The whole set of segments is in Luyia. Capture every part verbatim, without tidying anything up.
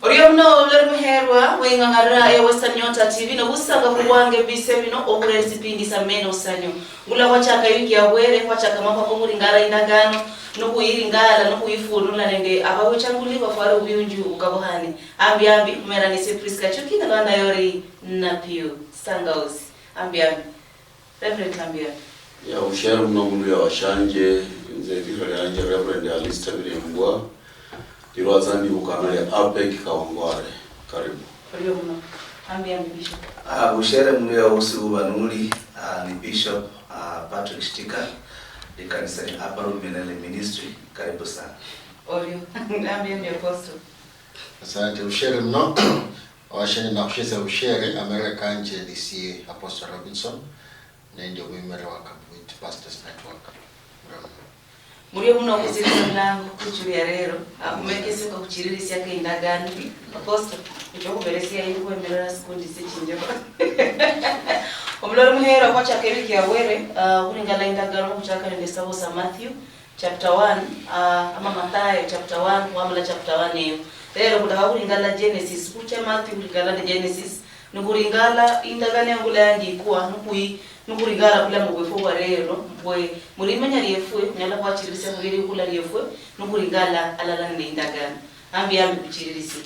Orio muno olori muherwa weng'ang'arira eya Western Nyota T V, nobusanga khubwange bise bino okhurera esipindi sa Meno Sanyu. Ngula khwachaka ewiki yabwere, khwachaka mwaka kokhulingala indagano, nokhuyiringala, nokhuyifunula nende abawechanguli bafwara obuyunju bukabukhane. Ambi ambi, khumeranisie Prisca Chuki nalwanda yori Napio Sangausi. Ambi ambi. Reverend Ambi ambi. Ya, ushere muno mundu ya washanje, inze lira lyanje Reverend Alistair Birembwa, lirwatsa ndibukana lya APEC Kawangware. Karibu. Orio muno. Ambi ambi Bishop. Ah, bushere muno ya wosi uba nuli, ah, ni Bishop, ah, Patrick Shitika, likanisa lya Upper Room Inene Ministry. Karibu sana. Orio. Ambi ambi Apostle. Asante, bushere muno. Washe nakhushietsa bushere, amerere kanje nisie Apostle Robinson, nende omwimere wa Kabuit Pastors Network. Murio muno okhusirisa mulango kuchuli ya rero, akhumekese kwa khuchililisia ke indagano. Apostle, nje okhuberesia ili khwemerera sikundi sechinjeba. Omulori muhera, khwachaka ewiki ya Bwere, ah, khulingala indagano khuchaka nende esitabo sa Matthew, chapter one, ah, ama Mathayo chapter one, khwamala chapter one eyo. Lero khulekha khulingala Genesis, khucha Matthew khulingala nde Genesis, nikhuringala indagano engula yandikwa, nikhwi-, nikhuringala bulamu bwefwe bwa lero, mbwe mulimenya liefwe, khunyala khwachirisia khulia likhula liefwe, nikhuringala alala nende indagano. Ambi ambi khuchiririsie.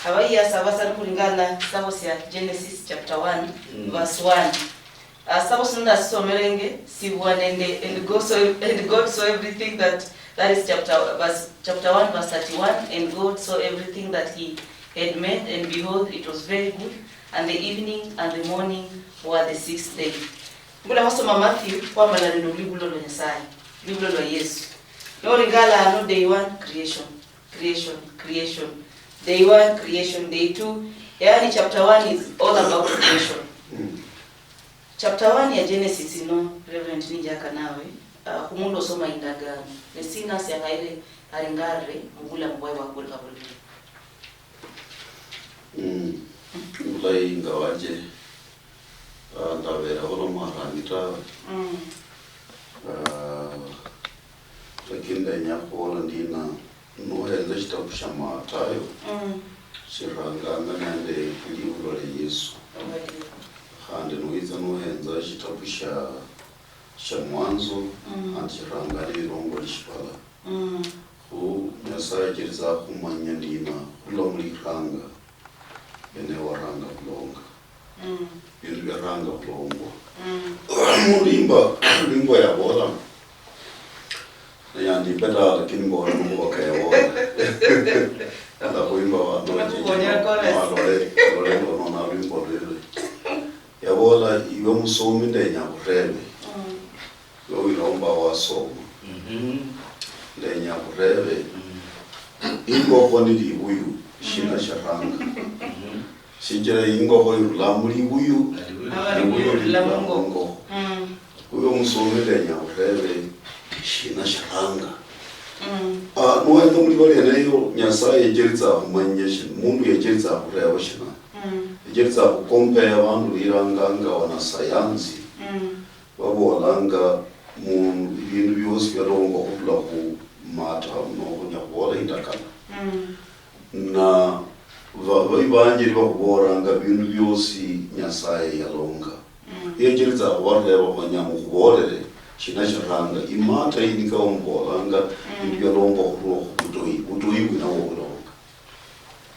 Abayia saba sa nikhuringala sabo sia Genesis chapter one, mm, verse one. Ah, sabo sino ndasisomerenge, sibwa nende, "And God saw, and God saw everything that," that is chapter, verse, chapter one, verse thirty-one, "And God saw everything that he had made, and behold, it was very good, and the evening and the morning were the sixth day." Ngula khwasoma Matthew, khwamala nende lulibulo lwa Nyasaye, lulibulo lwa Yesu. Noringala ano day one, creation, creation, creation. Day one, creation, day two. Yani chapter one is all about creation. Mm. Chapter one ya Genesis ino, Reverend, ninjaka nawe, ah, khumundu osoma indagano, ne sina siakhaire aringarire mubulamu bwaye bwa khulekha buli luno? Mm. Bulayi nga wanje, ah, ndabereho nomwarangi tawe. Mm. Ah, lakini ndenya khubola ndina, Nohenza shitabu shia Matayo, mm, shiranganga nende libulo lia Yesu. Obadiya. Khandi nohitsa nohenza shitabu shia, shia Mwanzo, mm, khandi shiranganga lilongwa lishibala. Mm. Khu Nyasaye achelitsa khumanya ndina khurula muliranga, ene waranga khulonga. Mm. Bindu biaranga khulongwa. Mm. Mundu imba, imba yabola. Nayandimbe ta, lakini mbola makhuwa kayabola. Enda khuimba bandu bache, balole, balole mbu nona lwimbo lwelwe. Yabola, "Iwe musomi ndenya khurebe." Mm. Iwe wilomba wasoma. Mhm. Ndenya khurebe. Mm. Ingokho ni libuyu, shina, mm, sharanga? Mhm. Shichira ingokho irula mulibuyu, libuyu lirula mungokho. Mm. Khuyo musomi ndenya khurebe, shina sharanga? Mm. Ah, niwenya mulibala lieneyo, Nyasaye yechelitsa khumanya shina, mundu yechelitsa khureba shina? Mm. Yechelitsa khukompea abandu biranganga wanasayansi. Mm. Babolanga mu bindu biosi bialongwa khurula khu mata, noho khunya khubola indakano. Mm. Na ba-, ba-, banjeli bakhubolanga bindu biosi Nyasaye yalonga. Mm. Yechelitsa khubareba khwenya mukhubolere shina shiranga. Imata iyi nikaba mubolanga, mm, bindu bialongwa khurula khu butoyi. Butoyi bwina bwo bulonga.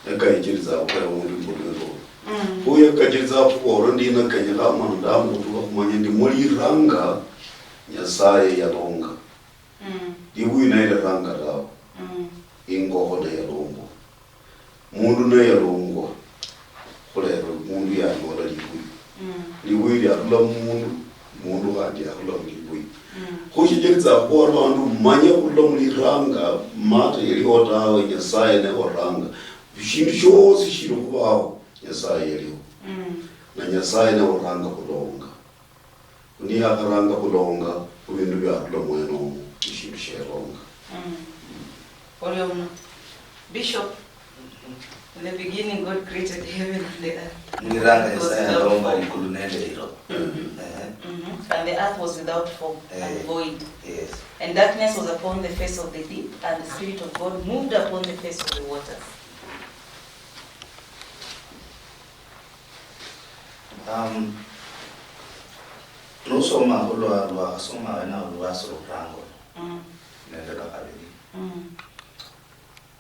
Ekayechiriza khureba mundu mbu lwelo. Mm. Kho yakachiriza khubola ndina kenyekha mwanadamu khutuka khumanya ndi muliranga Nyasaye yalonga. Mm. Libuyu naye liranga tawe. Mm. Ingokho naye yalongwa. Mundu naye yalongwa. Khulero mundu yanyola libuyu. Mm. Libuyu liarula mumundu, mundu khandi yarula mulibuyu. Mm. Kho shichilitsa khubola bandu mumanye khurula muliranga, mata yaliho tawe, Nyasaye ne oranga. Shindu shiosi shili khubaho, Nyasaye yaliho. Mm. Na Nyasaye ne oranga khulonga. Niyakharanga khulonga, khu bindu biarula mwenomo, ni shindu shielonga. Mm. Orio muno. Bishop, in the beginning God created heaven and the earth. Mwiranga Nyasaye yalomba likulu nende liro. Mhm. Eh. Mhm. And the earth was without form and, eh, void. Yes. And darkness was upon the face of the deep, and the Spirit of God moved upon the face of the waters. Um, nusoma khulwa, lwakhasoma awenawo lwasi lwokhuranga olu, mm, nende lwakhabili. Mm.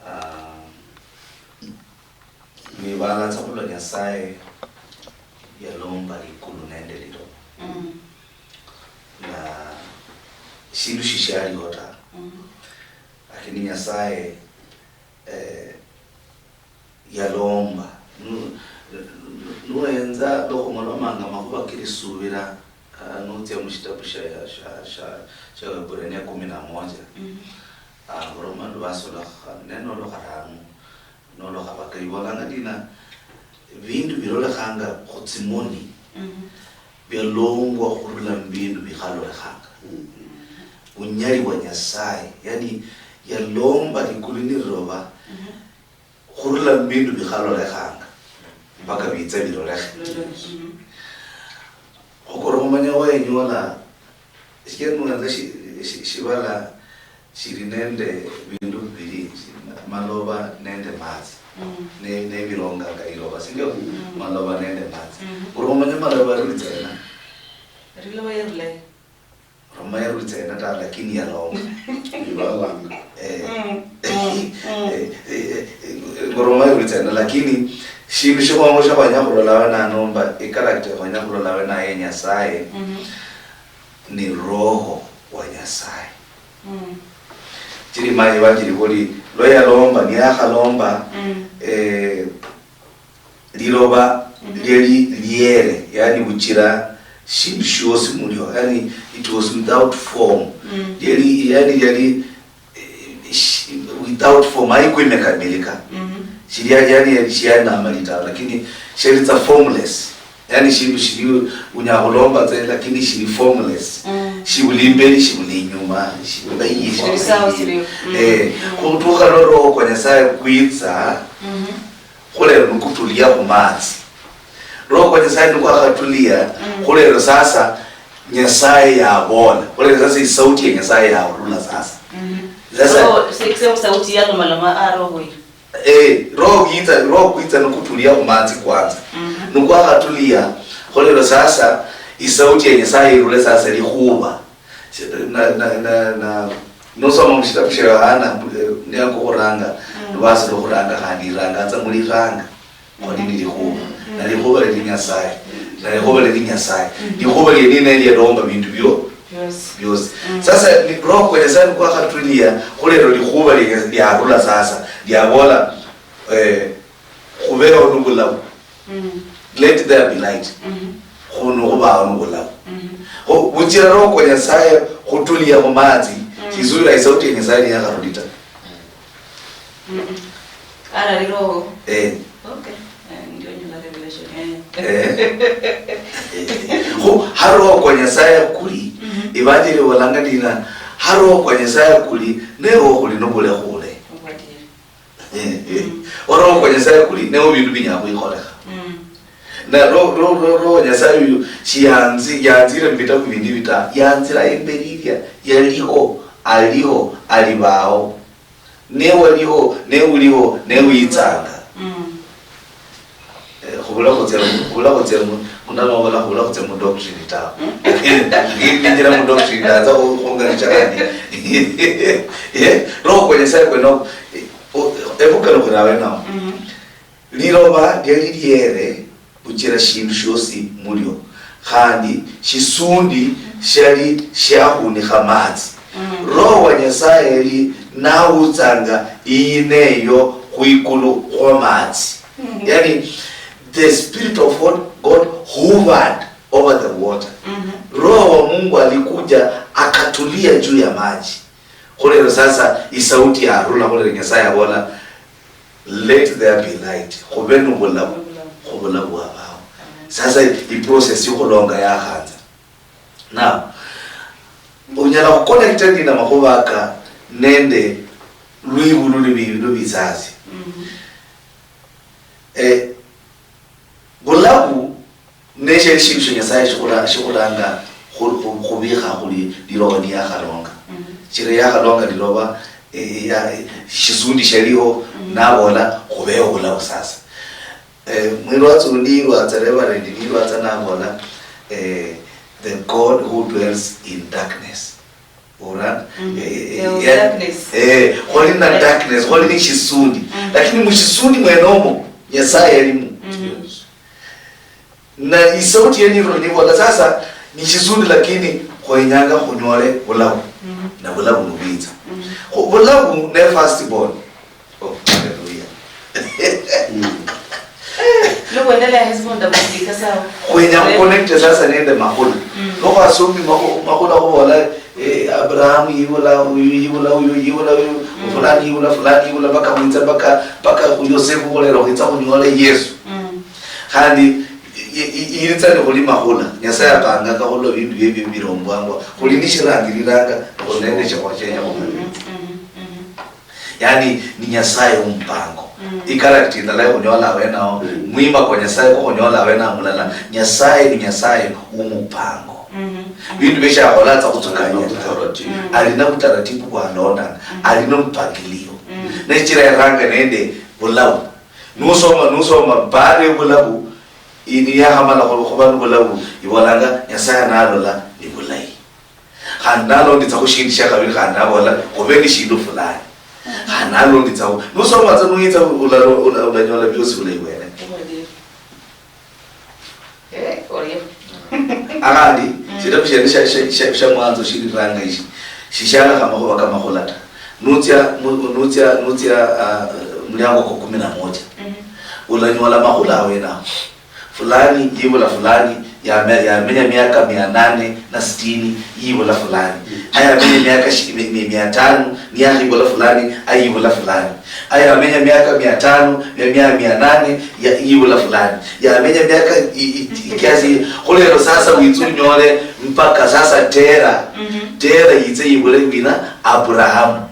Um, lwibalatsa khulwa Nyasaye yalomba likulu nende liloba. Mm. Na shindu shishialiho ta. Mm. Lakini Nyasaye, eh, yalomba. Nu-, nu-, nuhenza lwokhumolomanga makhuva kilisuvira, ah, nutsia mushitabu sha, sha, sha, sha Waebrania kumi na moja. Mhm. Ah, khuroma luvasi lwa kha-, neno lwa kharanu, nolwa khavaka, ivolanga ndina, vindu vilolekhanga khutsimoni, mhm, vyalombwa khurula mbindu vikhalolekhanga. Mhm. Vunyali vwa Nyasaye, yani, yalomba likulu ni lilova, mhm, khurula mbindu vikhalolekhanga mpaka vitse vilolekhe. Mhm. Khukora khumanya wayenyola, shichira nuhenza shi-, shi-, shivala shili nende vindu vivili, malova nende matsi. Mm. Ne, nevilonganga lilova, sindio? Mm. Malova nende matsi. Mm. Khukora khumanya malova yarulitsa hena? Liloba yarula yi? Roma yarulitsa hena ta, lakini yalonga. Ibalanga. Eh. Mm, mm, mm. Eh, eh, eh, Roma yarulitsa hena, lakini shindu shikhongo shakhwenya khulola wena nomba icharacter khwenya khulola wena ye Nyasaye, mhm, ni Roho wa Nyasaye. Mm. Chiri mayi bachiri buli, lwa yalomba, niyakhalomba, mm, eh, liloba, mhm, lyali liere, yani buchira shindu shiosi mulio, yani it was without form. Mm. Lyali, yani lyali, eh, shi-, without form, haikuwa imekamilika. Mhm. Shili, yani, yani shiali na mali tawe, lakini shali tsa formless. Yani shindu shili unyala khulomba tsa, lakini shili formless. Mm. Shibuli imbeli, shibuli inyuma, shibuli iye, shibuli sawa, shibuli iye. Mm. Eh, mm, khutukha lwa Roho kwa Nyasaye kwitsa, mhm, khulero nikutulia khumatsi. Roho kwa Nyasaye nikwakhatulia, mm, khulero sasa Nyasaye yabola. Khulero sasa isauti ya Nyasaye yarula sasa. Mhm. Sasa so, se-, se-, sauti yalomaloma a Roho oyo. Eh, Roho kwitsa, Roho kwitsa nikutulia khumatsi kwanza. Mhm. Nikwakhatulia, khulero sasa isauti ya Nyasaye irule sasa likhuba. Si-, na, na, na, na, nosoma mushitabu shia Yohana, eh, niakukhuranga, mm, luvasi lwokhuranga khandi iranga tsa muliranga. Khwali ni likhuva. Mm, mm. Na likhuva lili Nyasaye. Na likhuva lili Nyasaye. Mm. Likhuva lienina lialomba vindu vio-, viosi. Viosi. Mm. Sasa, ni, Roho kwa Nyasaye nikwakhatulia, khulero likhuva lia-, liarula sasa, liavola, eh, khuveho nuvulavu. Mm. Let there be light. Mm. Khunu khuvaho nuvulavu. Mm. Kho, vuchira Roho kwa Nyasaye khutulia khumatsi, mm, sisubira isauti ya Nyasaye niyakharuli ta. Mm-mm. Arali Roho. Eh. Okay. Eh, ndio nyola revelation. Eh. Eh. Kho, ha Roho kwa Nyasaye kuli, mhm, Evanjeli ivolanga ndina, ha Roho kwa Nyasaye kuli, ne Roho khuli nobule khule. Obwadieri. Eh, eh. Mm. Wa Roho kwa Nyasaye kuli, ne wo bindu binyala khwikholekha. Mm. Na Ro-, Ro-, Ro-, Roho wa Nyasaye uyu, shiyanzi-, yanzire mu bitabu bindi bita, yanzira imberi ilia, yaliho, aliho, alibao. Ne waliho, ne uliho, ne witsanga. Mm. Eh, khubula khutsia mu, khubula khutsia mu, mundu amabola khubula khutsia mu doctrine tawe. Ni-, ninjira mu doctrine, ndaza khu-, khunganisha khandi. Eh, Roho kwa Nyasaye kwene oko, eh, o-, ebuka nokhira awenawo. Mm. Liloba liali liere buchira shindu shiosi mulio, khandi shisundi shiali shiakhunikha matsi. Mm. Roho wa Nyasaye yali nawutsanga iyi neyo khwikulu khwa matsi. Mm. Yani, the Spirit of God, God hovered over the water. Mm-hmm. Roho wa Mungu alikuja akatulia juu ya maji. Khulero sasa isauti yarula, khulero Nyasaye abola, "Let there be light." Khube nobulamu, khubula bwabaho. Sasa i process yokhulonga yakhanza. Now, unyala khuconnecta ndi namakhuba aka nende lwibulu lubili lubitsasi. Mhm. Eh, bulamu neshili shindu shia Nyasaye shikhula-, shikhulanga khu-, khu-, khubikha khuli liloba niyakhalonga. Mhm. Shira yakhalonga liloba, eh, ya, eh, shisundi shaliho, mhm, nabola, "Khubeho bulamu sasa." Eh, mwirwatsa undi irwatsa Reverend nirwatsa nabola, eh, the God who dwells in darkness. Ora? Mhm. Eh, there was darkness. Eh, khwali na darkness, khwali ni shisundi. Mhm. Lakini mu shisundi mwenomo, Nyasaye yalimu. Mhm. Na isauti yeni irula nibola, sasa ni shisundi, lakini khwenyanga khunyole bulabu. Mhm. Na bulabu nubwitsa. Mhm. Khu-, bulabu ne first born. Oh, hallelujah. Khwenya kuconnecte sasa nende makhula. Nokhwasombi makhula khubola, eh, Abrahamu yibula uyu, yibula uyu, yibula uyu, fulani yibula, fulani yibula, mpaka khwitsa, mpaka, mpaka khu Yosefu khulera khwitsa khunyole Yesu. Khandi yilitsa ni khuli makhula. Nyasaye apanganga khulwa bindu biebio bilombwangwa. Khuli nishirangililanga, khuli nende shikhwa shienya khumanya. Yani, ni Nyasaye wumupango. Icharacter indala yokhunyola awenao, mwima kwa Nyasaye kwokhunyola awenao mulala. Nyasaye ni Nyasaye wumupango. Bindu bieshe akhola atsa khutsukanya tawe. Ali na butaratibu bwalondana. Ali na mupangilio. Nechira yaranga nende bulabu. Nusoma, nusoma baada yobulabu, ini yakhamala khuba nobulabu, ibolanga Nyasaye nalola ni bulayi. Khandi nalonditsakhu shindu shia khabiri, khandi nabola, khube ni shindu fulani. Khandi nalonditsakhu. Nusoma tsa nuyitsa, ulalo-, ula-, ulanyola biosi bulayi bwene. Akhandi, shitabu shiene shia, shia, shia, shia Mwanzo shiliranga ishi, shishialakha makhuba kamakhula ta. Nutsia, nu-, nutsia, nutsia, ah, muliango kwa kumi na moja. Ulanyola makhula awenao. Fulani yibula fulani, yame-, yamenya miaka mia nane na sitini, yibula fulani. Aya yamenya miaka shi-, mi-, mi-, mia tano, niyakhibula fulani, ayibula fulani. Aya yamenya miaka mia tano, mia, mia, mia nane, ya-, yibula fulani. Yamenya miaka i-, i-, i-, kiasi, khulero sasa witse unyole mpaka sasa Tera, Tera yitse yibule wina, Abrahamu.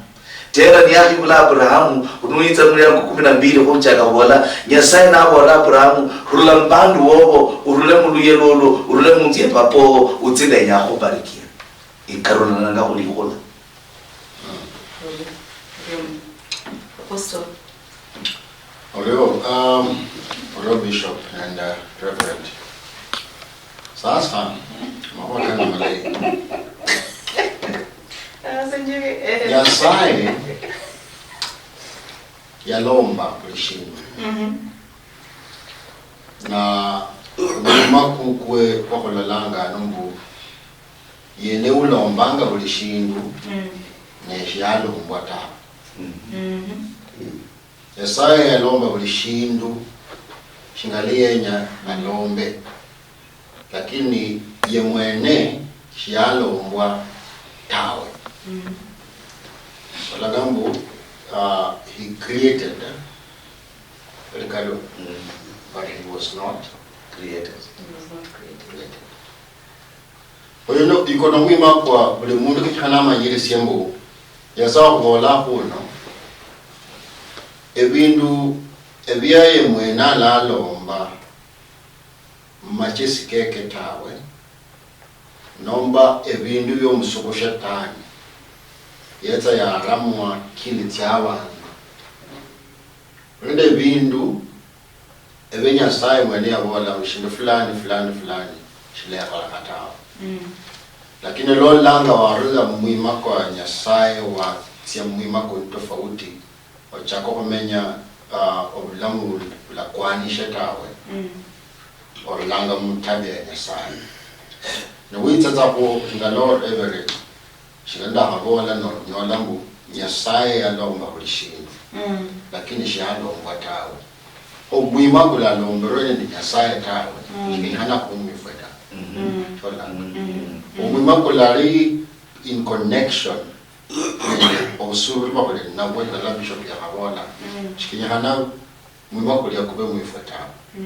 Tera niyakhibula Abrahamu, nuyitsa muliango kumi na mbili khuchaka khubola, Nyasaye nabola Abrahamu, rula mubandu bobo, urule muluya lwolwo, urule munzu ya papa wowo, utsi ndenya khubarikia. Ikarulananga khulikhula. Apostle. Olio, um, olio Bishop and, uh, Reverend. Sasa, makhuwa kali malayi. Nyasaye yalomba buli shindu. Na omwima kukwe kwakhulolanga ano mbu yene ulombanga buli shindu, ne shialombwa tawe. Nyasaye yalomba buli shindu shingali yenya alombe, lakini ye mwene shialombwa tawe. Balaga mbu, uh, he created, eh, but he was not created. He was not created. Oyo no, iko nomwima kwa buli mundu kenyekha namanyirisie mbu Nyasaye okhubola khuno, ebindu ebiaye mwene alalomba mumachesi keke tawe, nomba ebindu biomusuku shetani yetsa yaramwa kili tsia abandu. Nende ebindu ebia Nyasaye mwene yabola mbu shindu fulani, fulani, fulani, shilekholekha tawe. Lakini lololanga warula mumwima kwa Nyasaye watsia mumwima kundi tofauti, ochaka okhumenya, ah, obulamu bulakwanishe tawe. Orulanga mutabia ya Nyasaye. Niwitsatsa khu, nga Lord Everett, Shina ndakhabola nonyola mbu Nyasaye yalomba buli shindu, lakini shialombwa tawe. Omwima kulalomberwe nende Nyasaye tawe, shikenyekhana khumwifwe ta. Shola. Omwima kulali in connection nende obusuubiri bwa khuli ninabwo, ndala Bishop yakhabola, shikenyekhana mwima kulia kube mwifwe tawe.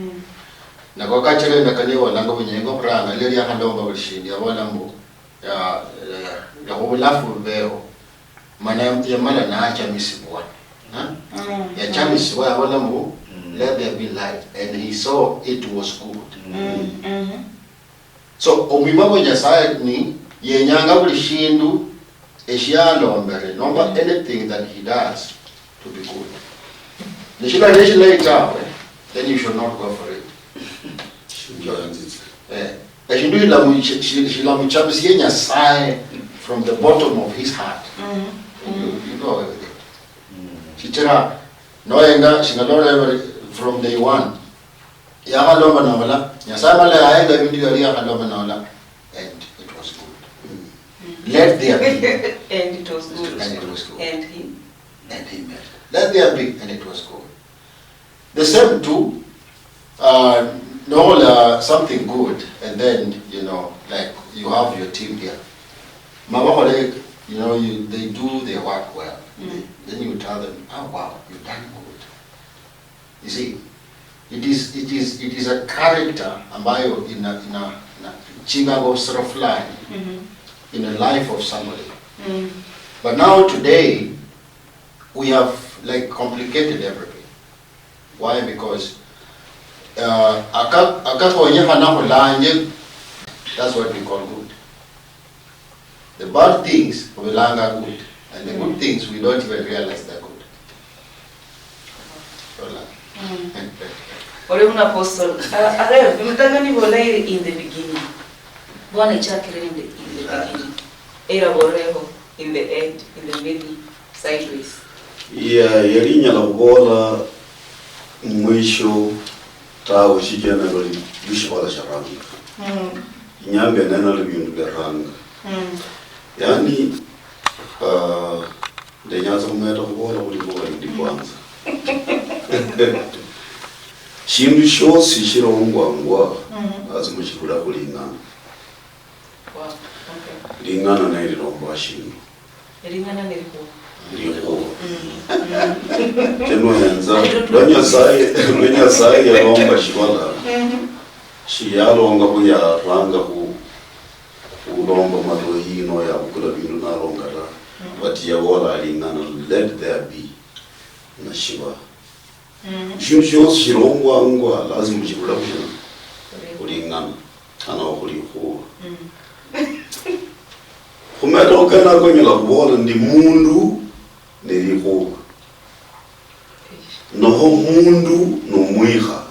Nako kachira endakano ibolanga mbu nyenga okhuranga, lilio liakhalomba buli shindu, yabola mbu, ya, ya, lekha obulafu bubeho. Mana yamala nachamisibwa. Ha? Yachamisibwa, yabola mbu, "Let there be light." And he saw it was good. So, omwima kwa Nyasaye ni yenyanga buli shindu eshialombere, nomba anything that he does to be good. Nishilali eshilayi tawe, then you should not go for it. Shindu yanzitse. Eh, eshindu shilamu- shi- shi- shilamuchamisia Nyasaye from the bottom of his heart. You, you go away with it. Shichira noyenga shingalole from day one. Yakhalomba nola, Nyasaye mala yayenga ebindu byali yakhalomba nola, and it was good. Let there be. And it was good. And it was good. And he? And he made it. Let there be, and it was good. The same too, uh, nola something good, and then, you know, like, you have your team here. Mabakhole, you know, you, they do their work well. They- then you tell them, "Oh, wow, you've done good." You see, it is, it is, it is a character ambayo ina, ina, ina chinga go sort of line in a life of somebody. But now today, we have, like, complicated everything. Why? Because, uh, aka- akakonyekhana khulanje, that's what we call good. The bad things khubilanga good, and the good things we don't even realize they're good. Hola. Ori un apostle. Arero, imitangani bola in the beginning. Bwana ichakire nende in the beginning. Era boreho in the end, in the middle, sideways. Yeah, yali inyala khubola mwisho tawe, shichira naloli lushibala sharanga. Inyanga eneno libindu biranga. Yaani, ah, ndenyatsa khumeta khubola khuli mbo balindi kwanza. Shindu shiosi shilongwangwa, lazima shibula khulingana. Lingana nelilombwa shindu. Ering'ana nelikhuwa. Likhuwa. Kenoyenza, lwa Nyasaye, lwa Nyasaye yalomba shibala, shiyalonga mbu yaranga khu, khulomba malwa yino yabukula bindu nalonga ta, but yabola aling'ana, "Let there be," nashiba. Shindu shiosi shilongwangwa lazima shirule khushina? Khulingana. Khana okhulikhuwa. Khumetoka nako nyala khubola ndi mundu ni likhuwa. Noho mundu nomwikha.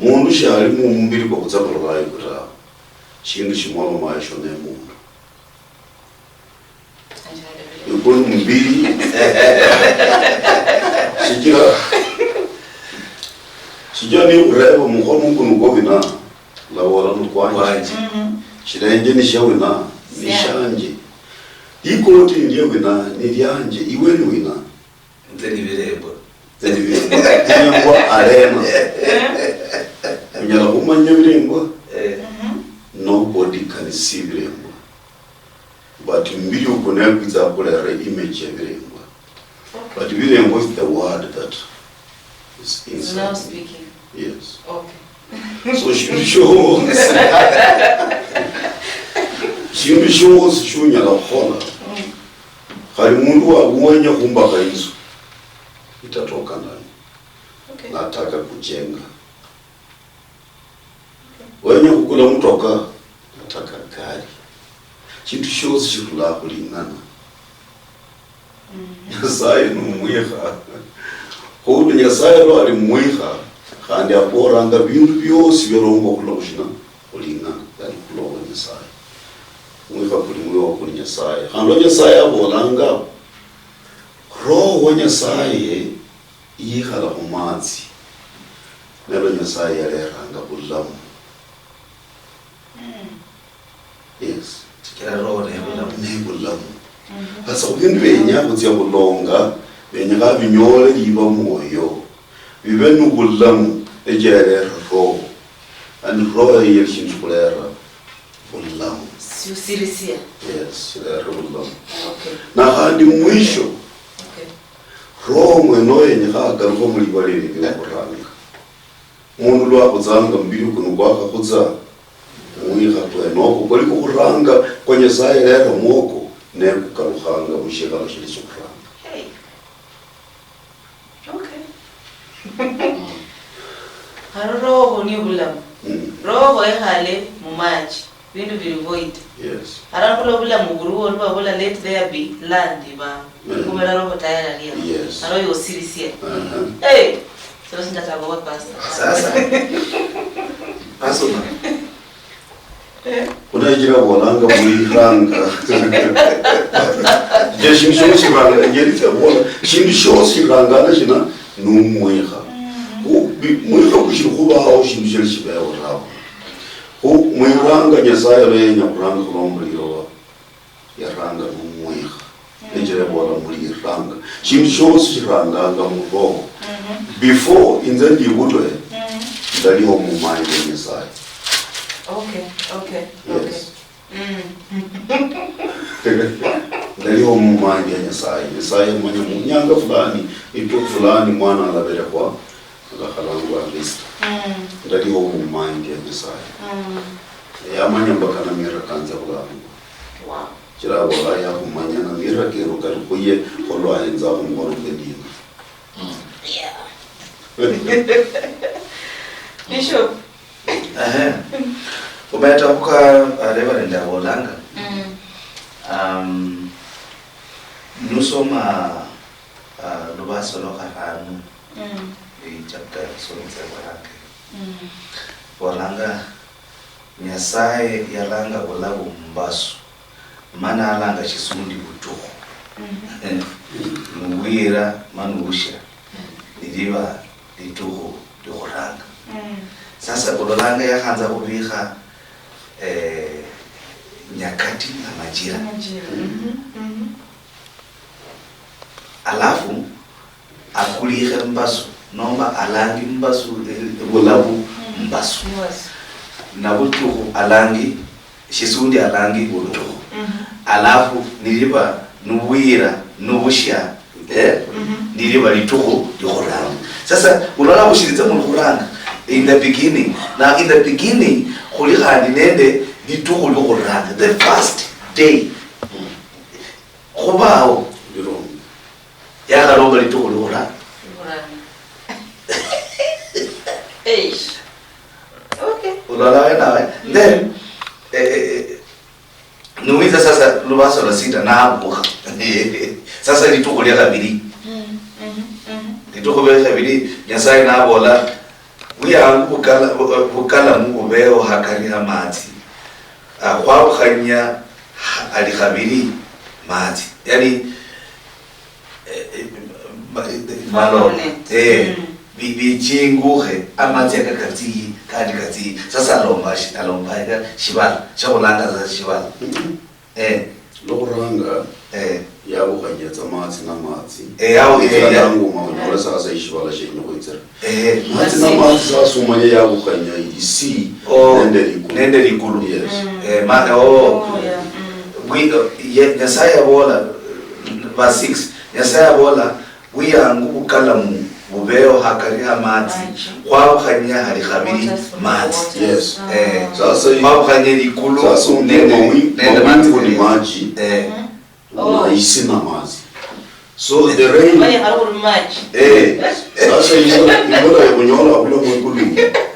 Mundu shali mumumbili kwa khutsa khulolayo tawe. Shindu shimwalomayo shio ne mundu. Ikulu mbili. Shichira, shichira nikhureba mukhono kuno kwa wina, lawola ni kwanje. Shilenje ni shia wina, ni shianje. Likoti ni lia wina, ni lianje. Iwe ni wina? Nze ni birembwa. Nze ni birembwa. Birembwa arena. Unyala khumanya birembwa? Nobody can see birembwa. But mbiri uko naye kwitsa khulera image ya birembwa. But birembwa is the word that is inside. Now speaking. Yes. Okay. So shindu shiosi, shindu shiosi shunyala khukhola, khali mundu wawenya khumbakha inzu, itatoka ndani. Okay. Nataka kujenga. Wenya khukula mutoka, nataka gari. Shindu shiosi shirula khuling'ana. Nyasaye ni mwikha. Khuli Nyasaye lwa ali mwikha, khandi abolanga bindu biosi bialomba okhula khushina? Khuling'ana, yani khulwa Nyasaye. Mwikha kuli mwiwo kuli Nyasaye. Khandi lwa Nyasaye abolanga, Roho wa Nyasaye yikhala khumatsi, nelwa Nyasaye yaleranga bulamu. Yes. Sikira roho ne bulamu. Ne bulamu. Sasa khubindu bienya khutsia khulonga, bienya binyole liba mwoyo. Bibe nubulamu, echerera roho. And roho eyo yali shindu shikhulera bulamu. Siusirisia. Yes, shilera bulamu. Okay. Na khandi mwisho, okay, roho mwene oyo yenyekha akalukhe muliba lilia liokhuranga. Mundu lwakhutsanga mubili kuno kwakhakhutsa, mwikha kwenoko kwali kukhuranga kwa Nyasaye lera mwoko, ne kukalukhanga mushikhalo shili shikhuranga. Hey. Okay. Haro roho ni obulamu. Mm. Roho ekhale mumachi. Bindu bili void. Yes. Arambula obulamu buruwo, nibabola, "Let there be land," ba. Mm. Kumela roho tayari alia. Yes. Aro yosirisia. Uh-huh. Hey! So Sasa. Pastor. Khunachira bolanga muliranga. Je shindu shiosi shiranga, ngeritsa bola, shindu shiosi shirangana shina numwikha. Khu bi- mwikha kushiri khubaho shindu shiri shibeho tawe. Khu mwiranga Nyasaye lwa yenya khuranga khulomba liloba, yaranga numwikha. Nechira bola muliranga. Shindu shiosi shiranganga muroho. Before inze ndibulwe, ndaliho mumanye Nyasaye. Okay, okay, okay. Yes. Ndaliho mumanye Nyasaye. Nyasaye manya munyanga fulani, itukhu fulani mwana alaberekhwa, alakhalangwa Kristo. Ndaliho mumanye Nyasaye. Yamanya mpaka namirra kanze khulangwa. Wow. Chira abola yakhumanya namirra kero kali khuye, kholwa ahenza khumukhono kwe ndina. Bishop. Ehe. Khumeta khuka Reverend abolanga. Mm. Um, nusoma uh, lubaso lwa kharanu. Mm. I chapter sonse barake. Mm. Bolanga Nyasaye yalanga bulabu mumbasu, ma nalanga shisundi butukhu. Nubwira ma nubushia, niliba litukhu liokhuranga. Sasa ulolanga yakhanza khubikha eh, nyakati na majira. Alafu akulikhe mbasu nomba alangi mbasu eh, bulabu mbasu, na butukhu alangi shisundi alangi butukhu. Alafu niliba nubwira nubushia eh, niliba litukhu liokhuranga. Sasa ulola bushilitsa mulukhuranga in the beginning. Now in the beginning khuli khandi nende litukhu liokhuranga, the first day. Khubawo. Yakhalomba litukhu likhura. Ulola wenawe. Then eh, eh, eh, niwitsa sasa lubaso lwa sita nabukha. Sasa litukhu lia khabili. Litukhu lia khabili Nyasaye nabola, buyangu bukala- bu- bukalamu bubeho hakari hamatsi, ah, khwabukhanya ha- ali khabili matsi. Yani eh, eh, ma- eh, maloba eh, bi- bichingukhe amatsi aka katsiyi kandi katsiyi. Sasa alomba shi- alomba eka shibala shakhulanga sasa shibala. Eh. Lwokhuranga, eh, yabukhanyia tsa matsi na matsi. Eh, yabu- eh, ya- nanguma onyole sasa ishibala shienya khwitsira. Eh. Matsi na matsi sasa umanye yabukhanyia isi, oh, nende likulu. Nende likulu. Yes. Eh, ma- oh. Oh, yeah. Bwi- ye- Nyasaye yabola, verse six, Nyasaye yabola, buyangu bukalamu bubeho hakari ha matsi, khwabukhanyia hali khabili matsi. Yes. Eh, sasa khwabukhanyia likulu, sasa nende mawingu ni maji, eh, na isi na matsi. So the rain, eh, sasa imvula, imvula yakhunyola khula mwikulu,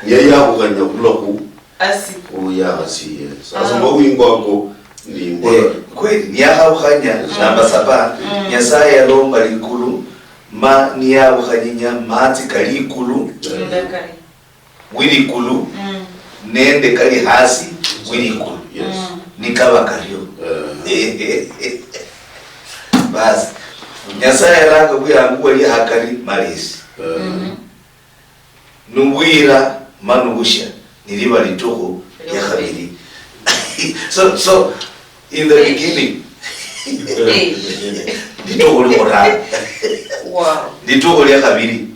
niyo yabukhanyia khula khu asi. Uya asi, yes. Sasa mawingu ako ni imvula. Eh, kweli, niyakhabukhanya namba saba, Nyasaye yalomba likulu, ma niyabukhanyinya matsi kali ikulu wi likulu nende kali hasi wi likulu. Yes. Nikaba kario. Eh. Basi, Nyasaye yalanga buyangu bwali hakari malesi. Eh. Nubwira ma nubushia, niliba litukhu lia khabili. So, so in the beginning, litukhu likhuranga, litukhu lia khabili.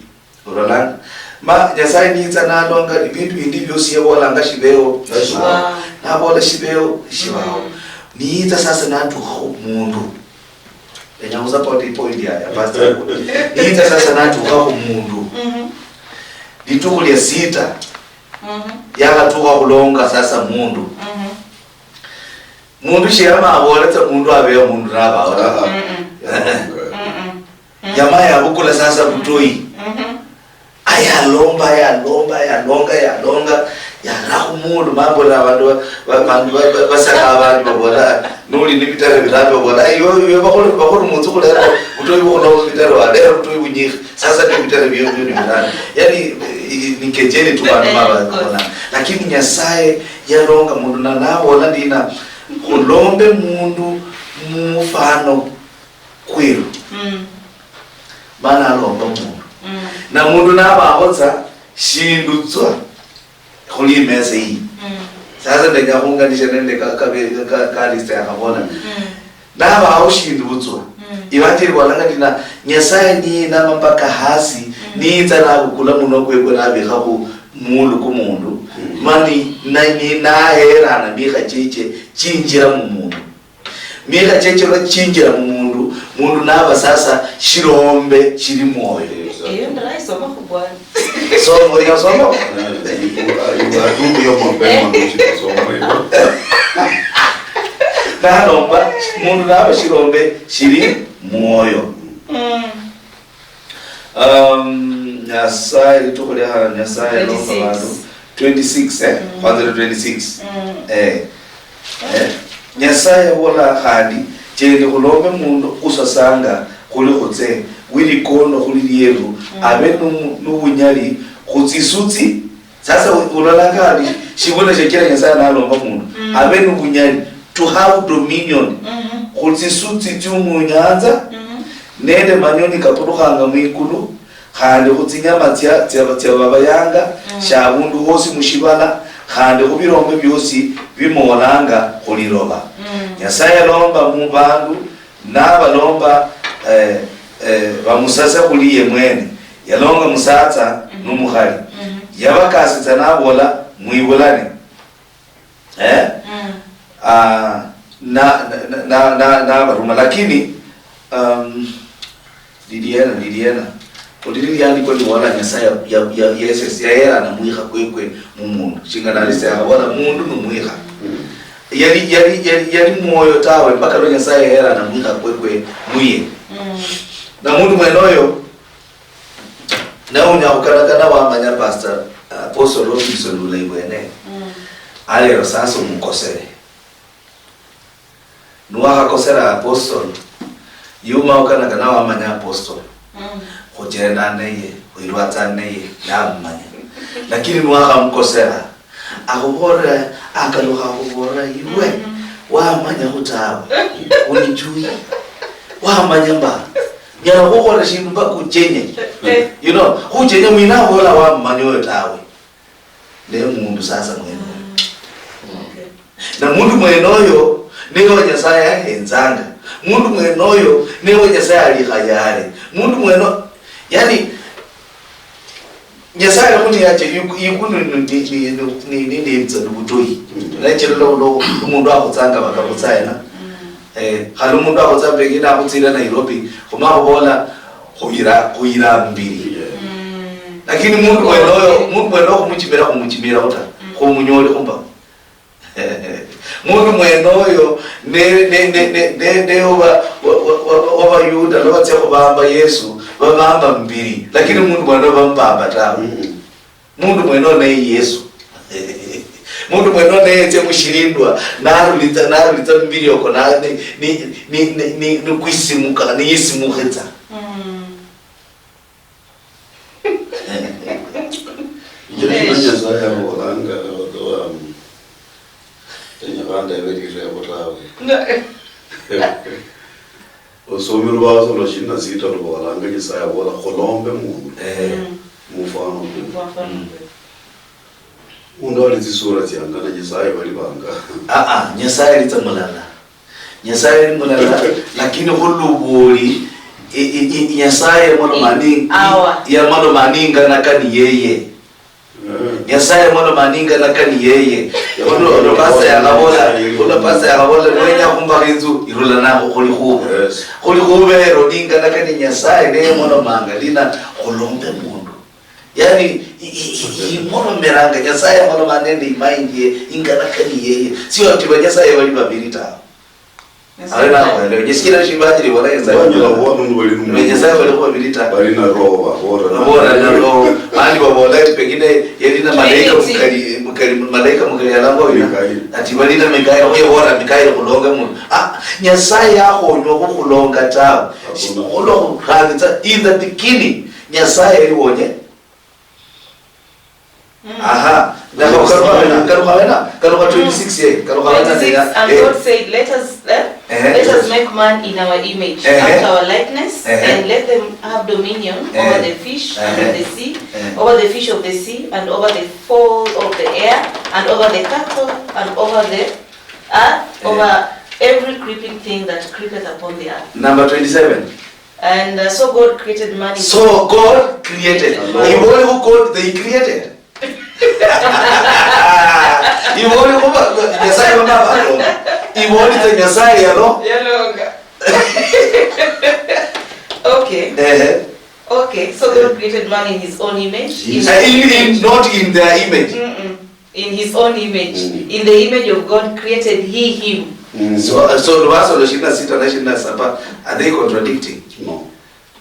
Urolanga? Ma Nyasaye nitsa nalonga, ibindu bindi biosi yabolanga shibeho, nabola shibeho, shibaho. Nitsa sasa natukha khumundu. Enya khusupport ipoint ya, ya pastor. Nitsa sasa natukha khumundu. Litukhu lia sita, yakhatukha khulonga sasa mundu. Mundu shiyama abole tsa mundu abeho, mundu nabaho ta. Jamaa yabukula sasa butoi. Ayalomba, ayalomba, ayalonga, ayalonga. Yara khumulu mambo na abandu ba-, ba-, bandu ba-, ba-, basaka abandu babola, "Noli ni bitare birano," babola, "Ayi, iwe, iwe bakhuli, bakhuli munzu khulera butoyi bukhulomba bitare, walera butoyi bunyikhi. Sasa ni bitare bio, bio ni birano." Yani, i-, ni kejeli tu bandu Eh, maba of course. Lakini Nyasaye yalonga mundu na nabola ndina, "Khulombe mundu mufano kweru." Mm. Mana alomba mundu. Mm. Na mundu nabaho tsa shindu tswa khuli imesa iyi. Mm. Sasa ndenya khunganisha nende ka, ka, ka, ka, ka list yakhabola. Mm. Nabaho shindu butswa. Mm. Ivanjeli ibolanga ndina, Nyasaye niyinama mpaka hasi, mm, niyitsa nabukula munwa kwekwe nabikha khu mulu ku mundu. Mm. Mani na, ni, naherana mikha cheche chinjira mu mundu. Mikha cheche lwa chinjira mu mundu, mundu naba sasa shilombe shili mwoyo. Eyo ndiraisoma khu bwana. Soma, uliosoma? Nalomba, mundu naba shilombe shili mwoyo. Mm. Um, Nyasaye, litukhu lia Nyasaye lomba twenty-six. Bandu. Twenty-six, eh? Mm. Kwanza twenty-six. Mm. Eh. Eh? Nyasaye abola khandi, "Chendi khulombe mundu usasanga khuli khutse, wilikondo khuli lieru, mm, abe nu-, nubunyali khutsisutsi." Sasa u-, ulolanga khandi shibula shiachira Nyasaye nalomba mundu, mm, abe nubunyali, to have dominion, mhm, khutsisutsi tsiumunyanza, mhm, nende manyoni kapurukhanga mwikulu, khandi khutsinyama tsia, tsia, tsia babayanga, mm, shia abundu hosi mushibala, khandi khubilombe biosi bimoolanga khuliloba. Mm. Nyasaye yalomba mubandu, nabalomba, eh, eh, bamusase khuli ye mwene. Yalonga musatsa, mhm, numukhali. Mhm. Yabakasitsa nabola, "Mwibulane." Eh? Mm. Ah, na, na, na, na, nabaruma. Lakini, um, Liliena, Liliena. Khuli liliandiko libola Nyasaye ya, ya, ya, Yeses, yaherana mwikha kwekwe mu mundu. Shinga nalise akhabola, "Mundu ni mwikha." Mm. Yali, yali, yali, yali mwoyo tawe, mpaka lwa Nyasaye yaherana mwikha kwekwe muye. Mm. Na mundu mwene oyo, nawe unyala khukanakana wamanya Pastor, uh, Apostle Robinson bulayi bwene. Mm. Alero sasa omukosere. Niwakhakosera Apostle, yuma ukanakana wamanya Apostle. Mm. Khuchenda neye, khwirwatsa neye, yamumanya. Lakini niwakhamukosera, akhubolera, akalukha akhubolera, "Iwe, mhm, wamanyakhu tawe, unichui. Wamanya mba, nyala khukhola shindu mpaka uchenye." Eh. You know, khuchenya mwina abola wamumanya oyo tawe. Ne mundu sasa mwene oyo. Mm. Okay. Na mundu mwene oyo, niwe Nyasaye ahenzanga. Mundu mwene oyo, niwe Nyasaye alikha yale. Mundu mwene o-, yani, Nyasaye alikhuniacha, yiku-, yikulu ni, ni, ni, ni, ni, ni, ni butoyi. Mm. Nachira lo, lo, omundu akhutsanga bakabutsa ena. Mm. Eh, khali omundu akhutsanga pengine akhutsira Nairobi, khuma khubola, khuyira, khuyira mbiri. Yeah. Mm. Lakini mundu mwene oyo, mundu mwene oyo khumuchimira, khumuchimira uta, mm, khumunyoli khumba. Mundu mwene oyo, ne, ne, ne, ne, ne, ne oba, wa, wa, wa, wa, Bayuda, lwa batsia khubamba Yesu, babamba mbiri, lakini mundu mwene oyo bamubamba tawe. Mm. Mundu mwene oyo naye Yesu. Mundu mwene oyo naye yetsia mushilindwa, narulitsa, narulitsa mubiri oko, na, ni, ni kwisimuka, niyisimukhitsa. Mm. Injira shina Nyasaye abolanga, um, enyakhanda ebe lirebo tawe. Nga- Osome Lubaso lwa ishirini na sita lubolanga Nyasaye abola, "Khulombe mundu, eh, mm, mufano kwefu." Mufano kwefu. Mundu ali tsisura tsiangana Nyasaye bali banga. Ah, ah, Nyasaye alitsa mulala. Nyasaye ali mulala, lakini khuluboli, i, i, i, Nyasaye yamaloma ni, awa, yamaloma ningana kani yeye. Mm. Nyasaye yamaloma ningana kani yeye. Uno, uno pastor yakhabola, uno pastor yakhabola, "Niwenya khumbakha inzu, irula nakho khuli khuba." Yes. Khuli khuba ero ningana kani Nyasaye, ne yamalomanga lina, "Khulombe mundu." Yani, i, i, i, imolomeranga, Nyasaye yamaloma nende imaindi ye, ingana kani yeye. Sio ati ba Nyasaye bali babili tawe. Ari nakhwelewe. Nyesikira shimbachiri bola Nyasaye. Banyala khuba mundu bali nu-, Nyasaye bali khuba bili ta. Bali na roho, babora na, babora na roho. Bandi babola eti pengine yali na, bali Malaika mukali, mukali, malaika mukali alangwa wina. Mikaeli. Ati balina Mikaeli, khuyebora Mikaeli khulonga mundu. Ah, Nyasaye yakhonywa khukhulonga tawe. Hakuna. Olwokhurangitsa, in the beginning, Nyasaye yali wonye. Mm. Aha. Yes. Kalukha wena, kalukha wena, kalukha twenty-six, eh, kalukha wena, twenty-six, yeah, and eh. God said, "Let us, eh, eh, let us make man in our image, eh, after our likeness, eh, and let them have dominion, eh, over the fish, eh, under the sea, eh, over the fish of the sea, and over the fowl of the air, and over the cattle, and over the earth, eh, over every creeping thing that creepeth upon the earth." Number twenty-seven. And, uh, so God created man in So God created. Created man. Ibole who God they created. Ibole who ba-, Nyasaye baba balonga. Ibole the Nyasaye yalo. Yalonga. Okay. Eh. Okay, so God created man in his own image. Yes. In, in, not in their image. Mm-mm. In his own image. Mm. In the image of God created he him. Mm. So, so verse ishirini na sita na ishirini na saba, are they contradicting? No.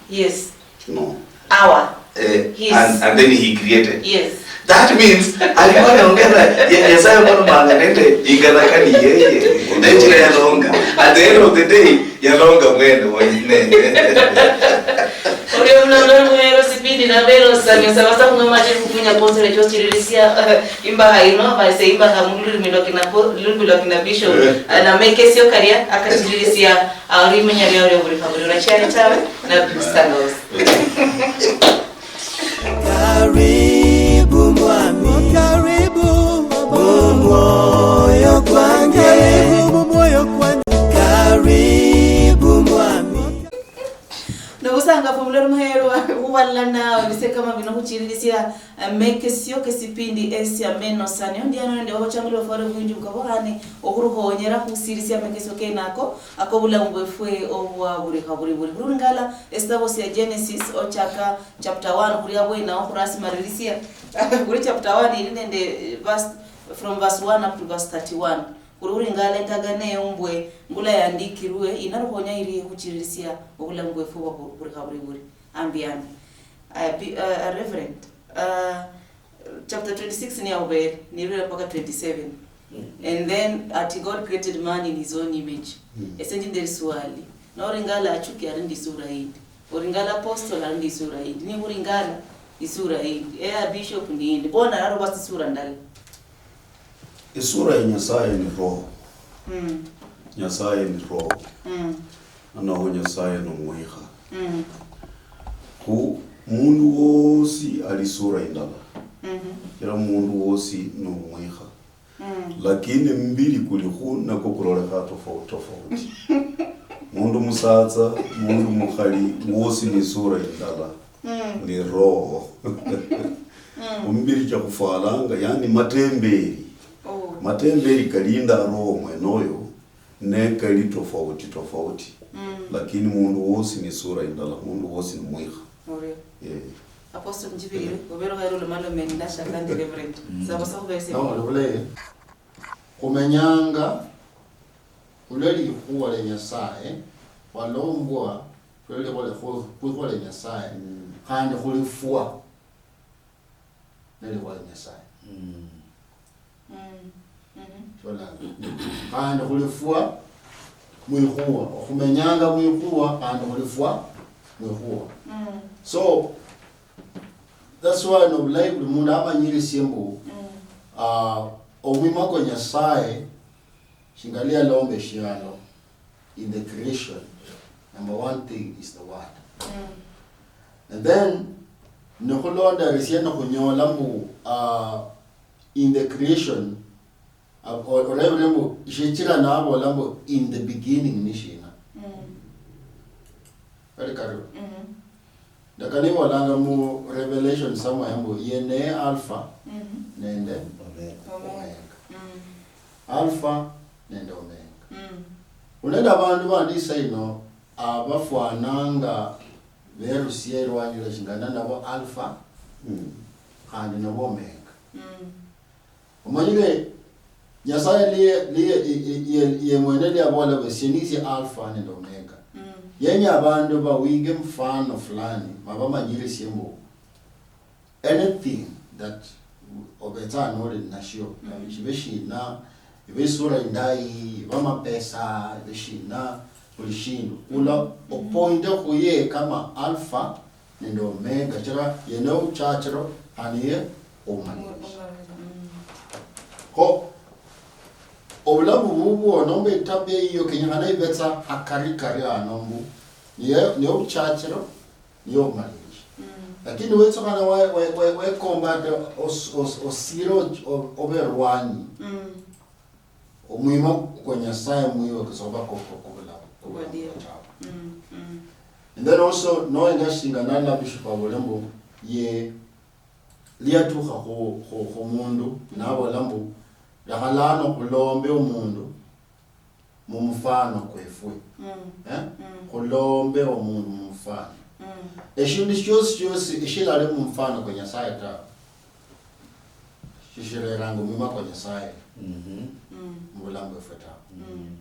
Yes. No. Our. Eh, his. And, and then he created. Yes. That means, alikuwa anaongea na Ye-, Nyasaye mwana mwana nende ingalakani yeye. Nechira yalonga. At the end of the day, yalonga mwene wonyene. Orio mulalo muhero sipindi na vero sami, sabasa kuno machiri kufunya konsole chochirisia, eh, imbaha ino, balise imbaha mu lulimi lwa kina po-, lulimi lwa kina Bishop, eh, na mekesio karia, akachirisia, ah, ori menya leo leo buri kaburi, unachiari tawe, na Kristangaus. Karibu mwami. Karibu. Mumwoyo kwange. Karibu mumwoyo kwange. Karibu mwami. Nobusangafu mulori muherwa khubalala nawe bise kama bino khuchililisia, eh, mekesio kesipindi esia meno sanio. Ndiano nende wabachanguli bafware bwinji bukabohane okhuruhonyera khusirisia mekesio kenako akobulamu bwefwe obwa buri khaburi buri. Khulingala esitabo sia Genesis ochaka chapter one khuria bwenawo khurasimalilisia. Khuli chapter one ili nende, eh, verse, from verse one up to verse thirty-one. Khuli uringala endagano eyo mbwe ngula yandikirwe, inaruhonya irie khuchirisia obulamu bwefu obwa bu-, buri khaburi buri. Ambi, ambi. Uh, bi-, uh, uh, Reverend, uh, chapter twenty-six ni aubere, nirira mpaka twenty-seven. Mm. And then ati God created man in his own image. Mm. Ese ndi nderi swali. Noringala achuki ari ndi sura yindi. Oringala apostle ari ndi sura yindi. Ni uringala isura yindi. Eya bishop ni yindi. Bona raro basi sura ndala. Isura ya Nyasaye ni roho. Mm. Nyasaye ni roho. Mm. Noho Nyasaye ni omwikha. Mm. Khu mundu wosi ali isura indala. Mhm. Kila mundu wosi ni omwikha. Mm. Lakini mubiri kulikhu nakwo kulolekha tofauti tofauti. Mundu musatsa, mundu mukhali, wosi ni isura indala. Mm. Ni roho. Mm. Omubiri cha khufwalanga, yani matemberi. Oh. Matemberi kalinda roho mwene oyo, ne kali tofauti tofauti. Mm. Lakini mundu wosi ni sura indala, mundu wosi ni mwikha. Orio. Eh. Apostle Njibirire, obere ohaire olomalome ndasha kandi Reverend. Mm. Saba sa khubere. No, ni bulayi. Khumenyanga khulwe likhuwa lya Nyasaye, khwalombwa khulwe likhuwa lya khu-, khwikhuwa lya Nyasaye, mm, khandi khulifwa nelikhuwa lya Nyasaye. Mm. Mm. Mhm. Sholanga. Khandi khulifwa mwikhuwa. Okhumenyanga mwikhuwa, khandi khulifwa mwikhuwa. Mm. So, that's why nobulayi buli mundu amanyirisie mbu, mm, ah, omwima kwa Nyasaye, shinga liyalomba eshialo, in the creation, number one thing is the word. Mm. And then, nikhulonda esie nikhunyola mbu, ah, in the creation, ab-, o-, orebire mbu, shichira nabola mbu, "In the beginning ni shina?" Mm. Kali kario. Mhm. Ndakana ibolanga mu Revelation somewhere mbu, "Ye ne Alpha, mhm, nende Omega." Omega. Mm. Alpha nende Omega. Mm. Khuli nende abandu bandi isa ino, abafwananga berusia erwanyi lwa shingana nabo Alpha, mm, khandi nabo Omega. Mm. Omanyire, Nyasaye liye, liye, i-, i-, ye, ye mwene liyabola bwe, "Esie nisie Alpha nende Omega." Mm. Yenya abandu bawige mfano fulani, mabamanyirisie mbu anything that obetsa noli nasho, mm, shibe shina, ibe isura indayi, ibe amapesa, ibe shina, buli shindu. Ula opointe khuye kama Alpha nende Omega, chira yene uchachiro, khandi ye oumalirishi. Kho, obulamu bubwo, nomba etabia yiyo, kenyekhana ibetsa akari kari ano mbu, niye, niye obuchachiro, niye obumalirishi. Mm. Lakini wetsukhana we-, we-, we-, wekomba ata os-, os-, osire o-, o-, obe erwanyi. Mm. Omwima kwa Nyasaye mwiwe kusoba koko kubula, kubula. Obadiyo. Mutawa. Mm, mm. And then also, noenga shinga nana Bishop abole mbu, ye, liatukha khu, khu, khu mundu, nabola mbu, lekha lano khulombe omundu mumufano kwefwe. Mm. Eh? Mm. Khulombe omundu mumufano. Mm. Eshindu shiosi shiosi eshilali mumufano kwa Nyasaye tawe, shishireranga omwima kwa Nyasaye, mhm, mm, mubulamu bwefwe tawe. Mm.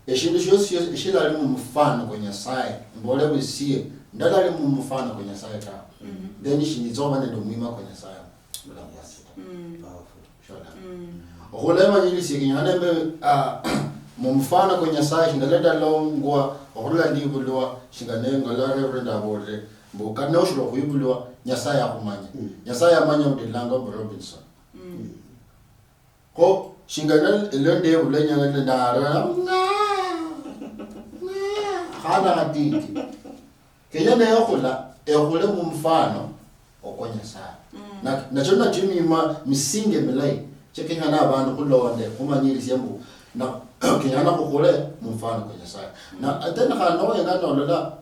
Eshindu shiosi shiosi eshilali mumufano kwa Nyasaye, mbole busie, ndalali mumufano kwa Nyasaye tawe, mhm, then shinditsa khuba nende omwima kwa Nyasaye mubulamu bwanje tawe. Mm. Powerful. Shola. Mm. Okhulemanyirisia kenyekha nembe, ah, mumufano kwa Nyasaye, shingala ndalongwa okhurula ndibulwa, shinga nengola Reverend abolere, mbu kata noshiri okhwibulwa, Nyasaye akhumanya. Mm. Nyasaye amanya mbu ndilangwa mbu Robinson. Mm. Kho, shinga ne-, elio ndebulwa inyanga ndala, ndara, nga, nga, khana khatiti. Kenya nekhula, ekhule mumufano okwa Nyasaye. Mm. Na, nacho, nacho mima, misingi milayi, che kenyana abandu khulonde, khumanyirisia mbu, na, kenyana khukhule mumufano kwa Nyasaye. Na, mm, and then khandi noenga nolola,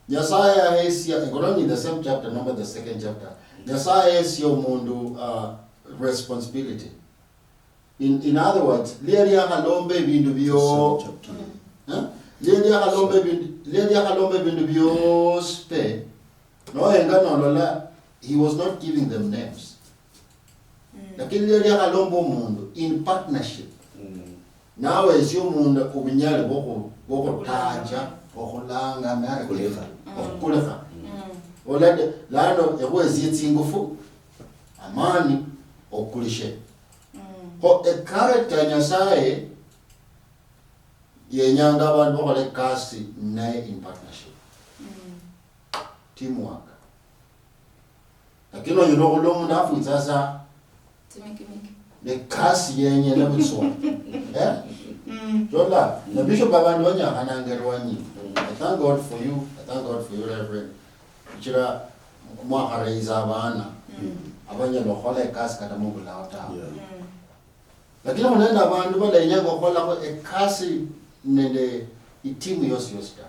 Nyasaye yahesia, Ekorani in the same chapter, number the second chapter, Nyasaye yahesia omundu, uh, responsibility. In, in other words, lia liakhalomba ebindu bio-, eh? Lia liakhalomba ebindu, lia liakhalomba ebindu biosi pe, noenga nolola, he was not giving them names. Mm. Lakini lia liakhalomba omundu in partnership. Mm. Nawe esie omundu obunyali bwokhu-, bwokhutaja, okhulanga, nali okhulekha. Mm. Okhukulekha. Mm. Olade, lano ekhwesie tsingufu, amani, okulishe. Mm. Kho echaracter ya Nyasaye yenyanga abandu bakhola ekasi naye in partnership. Mm. Teamwork. Lakini onyala okhulola omundu afwitsa sa. Tsimikimiki. Ne kasi yenyene butswa. Eh? Mm. Chola, na bishop abandu banyakhananga erwanyi. Mm. I thank God for you. I thank God for you, Reverend. Shichira mwakhareyitsa abana, mm, abanyala okhukhola ekasi kata mubulao tawe. Yeah. Mm. Lakini khuli nende abandu balenyanga okhukholakho ekasi nende itimu yosi yosi tawe.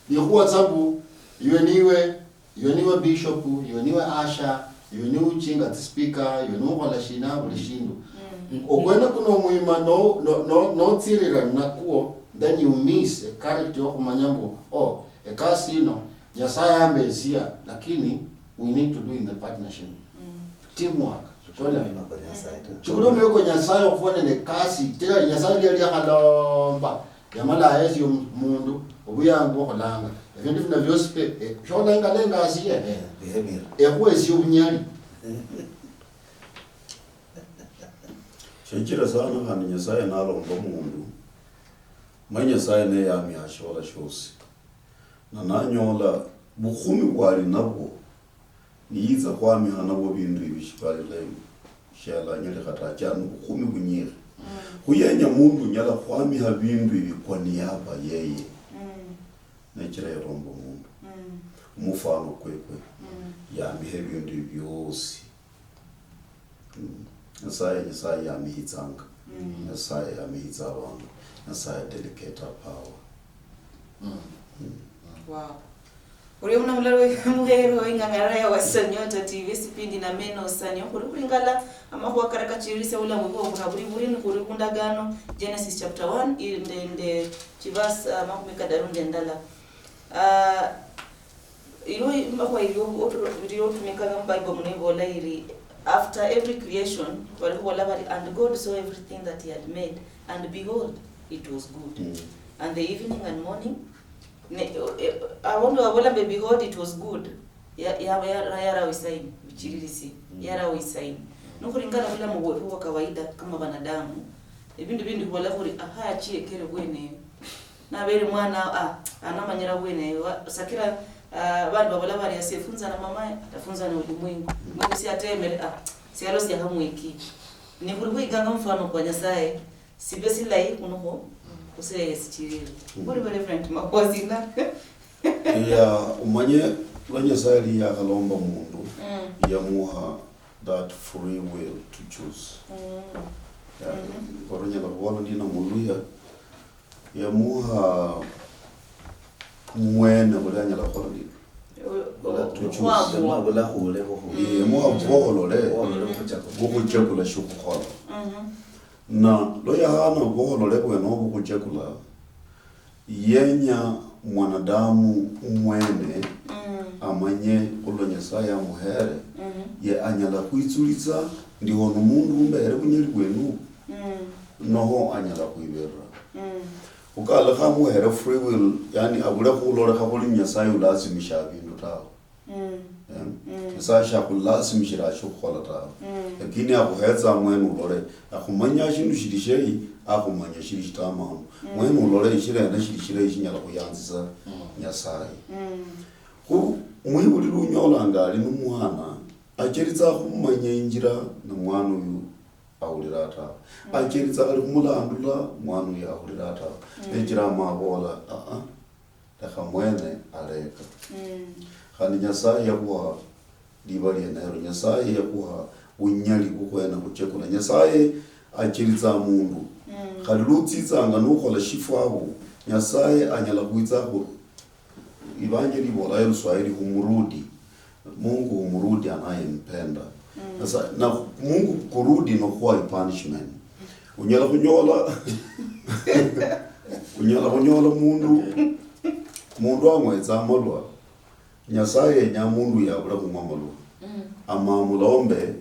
Likhuwa tsa mbu, iwe niwe, iwe niwe bishop, iwe niwe usher, iwe niwe uchinga tsi speaker, iwe niwe ukhola shina, buli shindu. Mm. Okwene kuno omwima no-, no-, no-, notsirira nakwo, then you miss a character yokhumanya mbu, oh, ekasi ino, Nyasaye ambesia, lakini we need to do in the partnership. Mm. Teamwork. Shola. Shikuli omwima kwa Nyasaye ta. Shikuli omwima kwa Nyasaye okhuba nende ekasi, tena Nyasaye liali yakhalomba, yamala ahesia omundu obuyangu bwokhulanga. Ebindu bino biosi pe, eh, sholengalenga asie, eh, behavior. Ekhuhesia obunyali. Shichira sana khandi Nyasaye nalomba omundu, ma Nyasaye naye yamia ashihola shiosi. Na nanyola bukhumi bwali nabwo, niyitsa khwamiha nabwo bindu ibi shibali shialanyolekha ta, achia nobukhumi bunyikhi. Mm. Khuyenya mundu unyala khwamiha bindu ibi kwa niaba yeye. Mm. Nechira yaromba omundu. Mm. Omufano kwekwe. Mm. Yamiha ebindu ibi biosi. Mm. Nyasaye, Nyasaye yamihitsanga. Mm. Nyasaye yamihitsa abandu. Nyasaye delegate power. Mm. Mm. Wow. Orio muno mulala muhero ing'ang'ara ya Western Nyota T V, sipindi na meno sanyo. Khuli khulingala amakhuwa kara kachirisia bulamu bwo buna buli buli ni khuli khundagano, Genesis chapter one, ili nende chivasi, ah, makhumi kadaru nende ndala. Ah, iliwo imakhuwa iliwo otu-, iliwo otumikanga mu Bible muno ibola iri, after every creation, bali khubola bari, "And God saw everything that he had made, and behold, it was good." Mm. And the evening and morning, ne, eh, abundu babola mbe, "Behold, it was good." ya- ya- ya- yarawo isaini, bichiririsie, yarawo isaini. Nokhulingana bulamu bwefu bwa kawaida kama banadamu, ebindu bindi khubola khuri, aha, achiekere bweneyo. Nabere mwana, ah, anamanyira bweneyo. Wa- sakira, ah, abandu babola bari, "Asiyefunza na mamaye, atafunza na ulimwengu." Mwengu si atemere, ah, sialo siahamweki. Ni khuli khwiganga mfano kwa Nyasaye, sibe silayi khuno kho, khusilayi esichirire. Khuli Reverend Makhosina. Ya, umanye lwa Nyasaye li yakhalomba mundu, yamuha that free will to choose. Ya, onyala khubola ndina muluya, yamuha mwene buli anyala khukhola ndina. Bula to choose. Bula khule bukhu. Yamuha bwolole bukhuchakula shikhukhola. Na lwa yahana bwolole bwene obo bukhuchakula, yenya mwanadamu mwene amanye khulwa Nyasaye amuhere, ye anyala khwitsulitsa ndi ono mundu umbere bunyali bwenu, noho anyala khwibirira. Ukalekha amuhere free will, yani abule khulolekha khuli Nyasaye ulasimisha abindu tawe. Em? Nyasaye shakhulasimishira ashikhukhola tawe. Lakini akhuhetsa mwene ulole, akhumanya shindu shili sheyi, akhumanya shili shitamanu. Mwene ulole ishirena shili shilayi shinyala khuyanzisa Nyasaye. Khu mwibuli lunyolanga ali nu mwana, achelitsa khumumanya injira na mwana uyu ahulira tawe. Achelitsa khali khumulandula, mwana uyu ahulira tawe. Nechira ama abola, aa, lekha mwene aleka. Khandi Nyasaye yakhuha liba lienelo. Nyasaye yakhuha bunyali bukhuhena khuchekula. Nyasaye achelitsa mundu. Khali lutsitsanga nukhola shifwabu, Nyasaye anyala khwitsa khu, libanje libola eluswahili, humurudi. Mungu humurudi anayempenda. Sasa, na Mungu kurudi nokhuwa punishment. Unyala khunyola unyala khunyola mundu mundu ang'wetsa amalwa, Nyasaye yenya mundu uyo abule khung'wa amalwa. Ama amulombe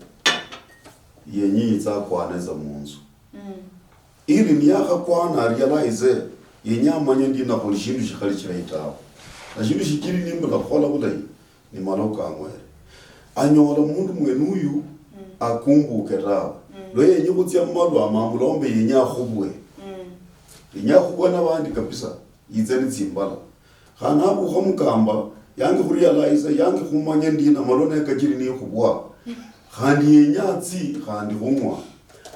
yenye yitsa akwane tsa munzu. Ili niyakhakwana arealize, yenya amanye ndina khuli shindu shikhali shilayi tawe. Na shindu shichili nimbula khukhola bulayi, ni malwa kang'were. Anyola mundu mwene uyu akumbuke tawe. Lwa yenye khutsia mumalwa ama amulombe yenya akhubwe. Yenya akhubwe nabandi kabisa, yitse nitsimbala. Khandi nabukha mukamba, yangi khurealize, yangi khumanya ndina malwa naye kachili nikhubwa. Khandi yenya atsi, khandi khung'wa.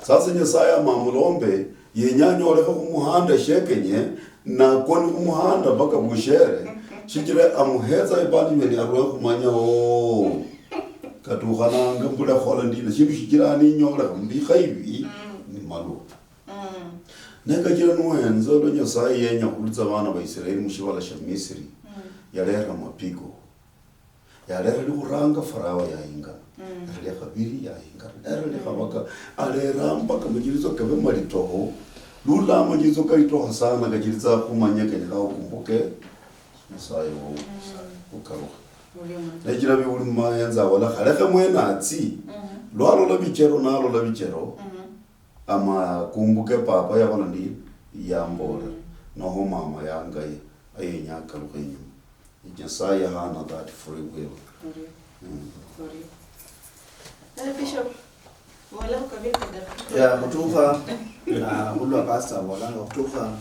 Sasa Nyasaye ama amulombe, yenya anyolekhe khumuhanda shekenye, nakoni khumuhanda mpaka bushere, shichira amuhetsa ibanimeni arwe khumanya, oo, katukhananga mbule khukhola ndina, shindu shichira ninyolekha mbikha ibi, ni malwa. Ne kachira nuhenza lwa Nyasaye yenya khurulitsa abana ba Israeli mushivala shia Misri, yalera mapigo. Yalera likhuranga Farao yahingana. Era lia khabiri yahingana. Era lia khabaka alera mpaka machiriso kabe malitoho. Lula machiriso kalitoha sana kachiriza khumanya kenyekha ukumbuke Nyasaye wo ukalukha. Nechira bibuli mumayenza abola khalekhe mwene atsi. Lwalola bichero nalola bichero. Ama kumbuke papa yabola ndi yambola. Noho mama yangaye ayenya akalukhe inyuma. Nyasaye yahana that free will. Orio. Mm. Orio. Eh, Bishop, bolakho kabiri kadaru. Ya, khutukha, ah, khulwa pastor abolanga khutukha,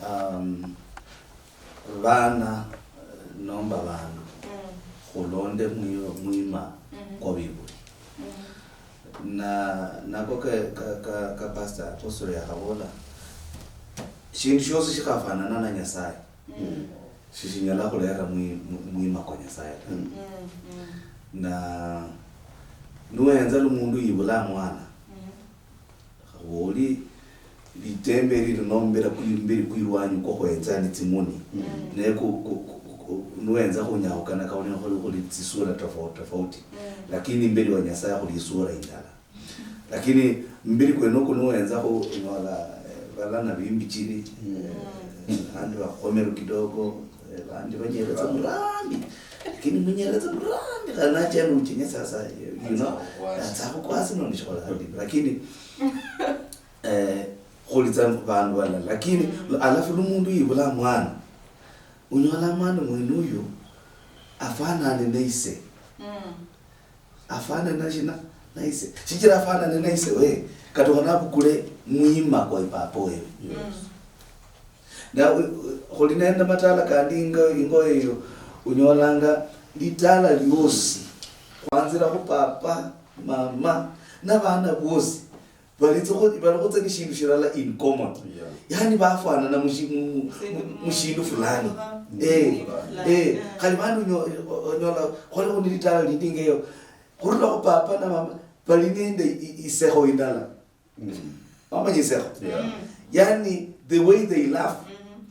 um, bana, eh, nomba bandu, khulonde mwi- mwima kwa bibuli. Na nako ka, ka, ka, ka pastor apostle yakhabola, shindu shiosi shikhafanana na Nyasaye. Shishinyala khulera mwi- mwi- mwima kwa Nyasaye ta. Na nuhenza lu mundu yibula mwana, khuli litembe lili nombera kwi- mberi kwilwanyi kwa khwenza ni tsimoni. Ne ku- ku- ku- ku- nuhenza khunyakhukana kauli khuli khuli tsisura tofauti tofauti, lakini mberi wa Nyasaye khuli isura indala. Lakini mbiri kwene oku nuwenzakho unyola, eh, balana bimbichiri, eh, bandi bakhomero kidogo, eh, bandi banyereza murambi. Lakini munyereza murambi, khana nachia nuchinye sasa, you know, atsa khukwasi nono shikhola khandi. Lakini, eh, khulitsa bandu balala. Lakini, alafu lumundu yibula mwana, unyola mwana mwene uyo, Afanane neise. Mm. Afanane na shina? Naise. Shichira afanane naise we, katoka nabukule mwima kwa ipapa wewe. Yes. Na, uh, uh, khuli nende matala kandi ingo, ingo eyo, unyolanga litala liosi, khwanzira khu papa, mama, na bana bosi, balitsa khu-, balikhutsa ni shindu shilala in common. Yeah. Yani bafwanana mu shi-, mu, mu, mu, mu shindu fulani. Eh, eh, khali bandu nyo-, o-, onyola, khwali khu ni litala lindi ngeyo, khurula khu papa na mama, bali nende i-, i-, isekho indala. Mm. Wamanya isekho? Yeah. Mm. Yani, the way they laugh. Mm-hmm.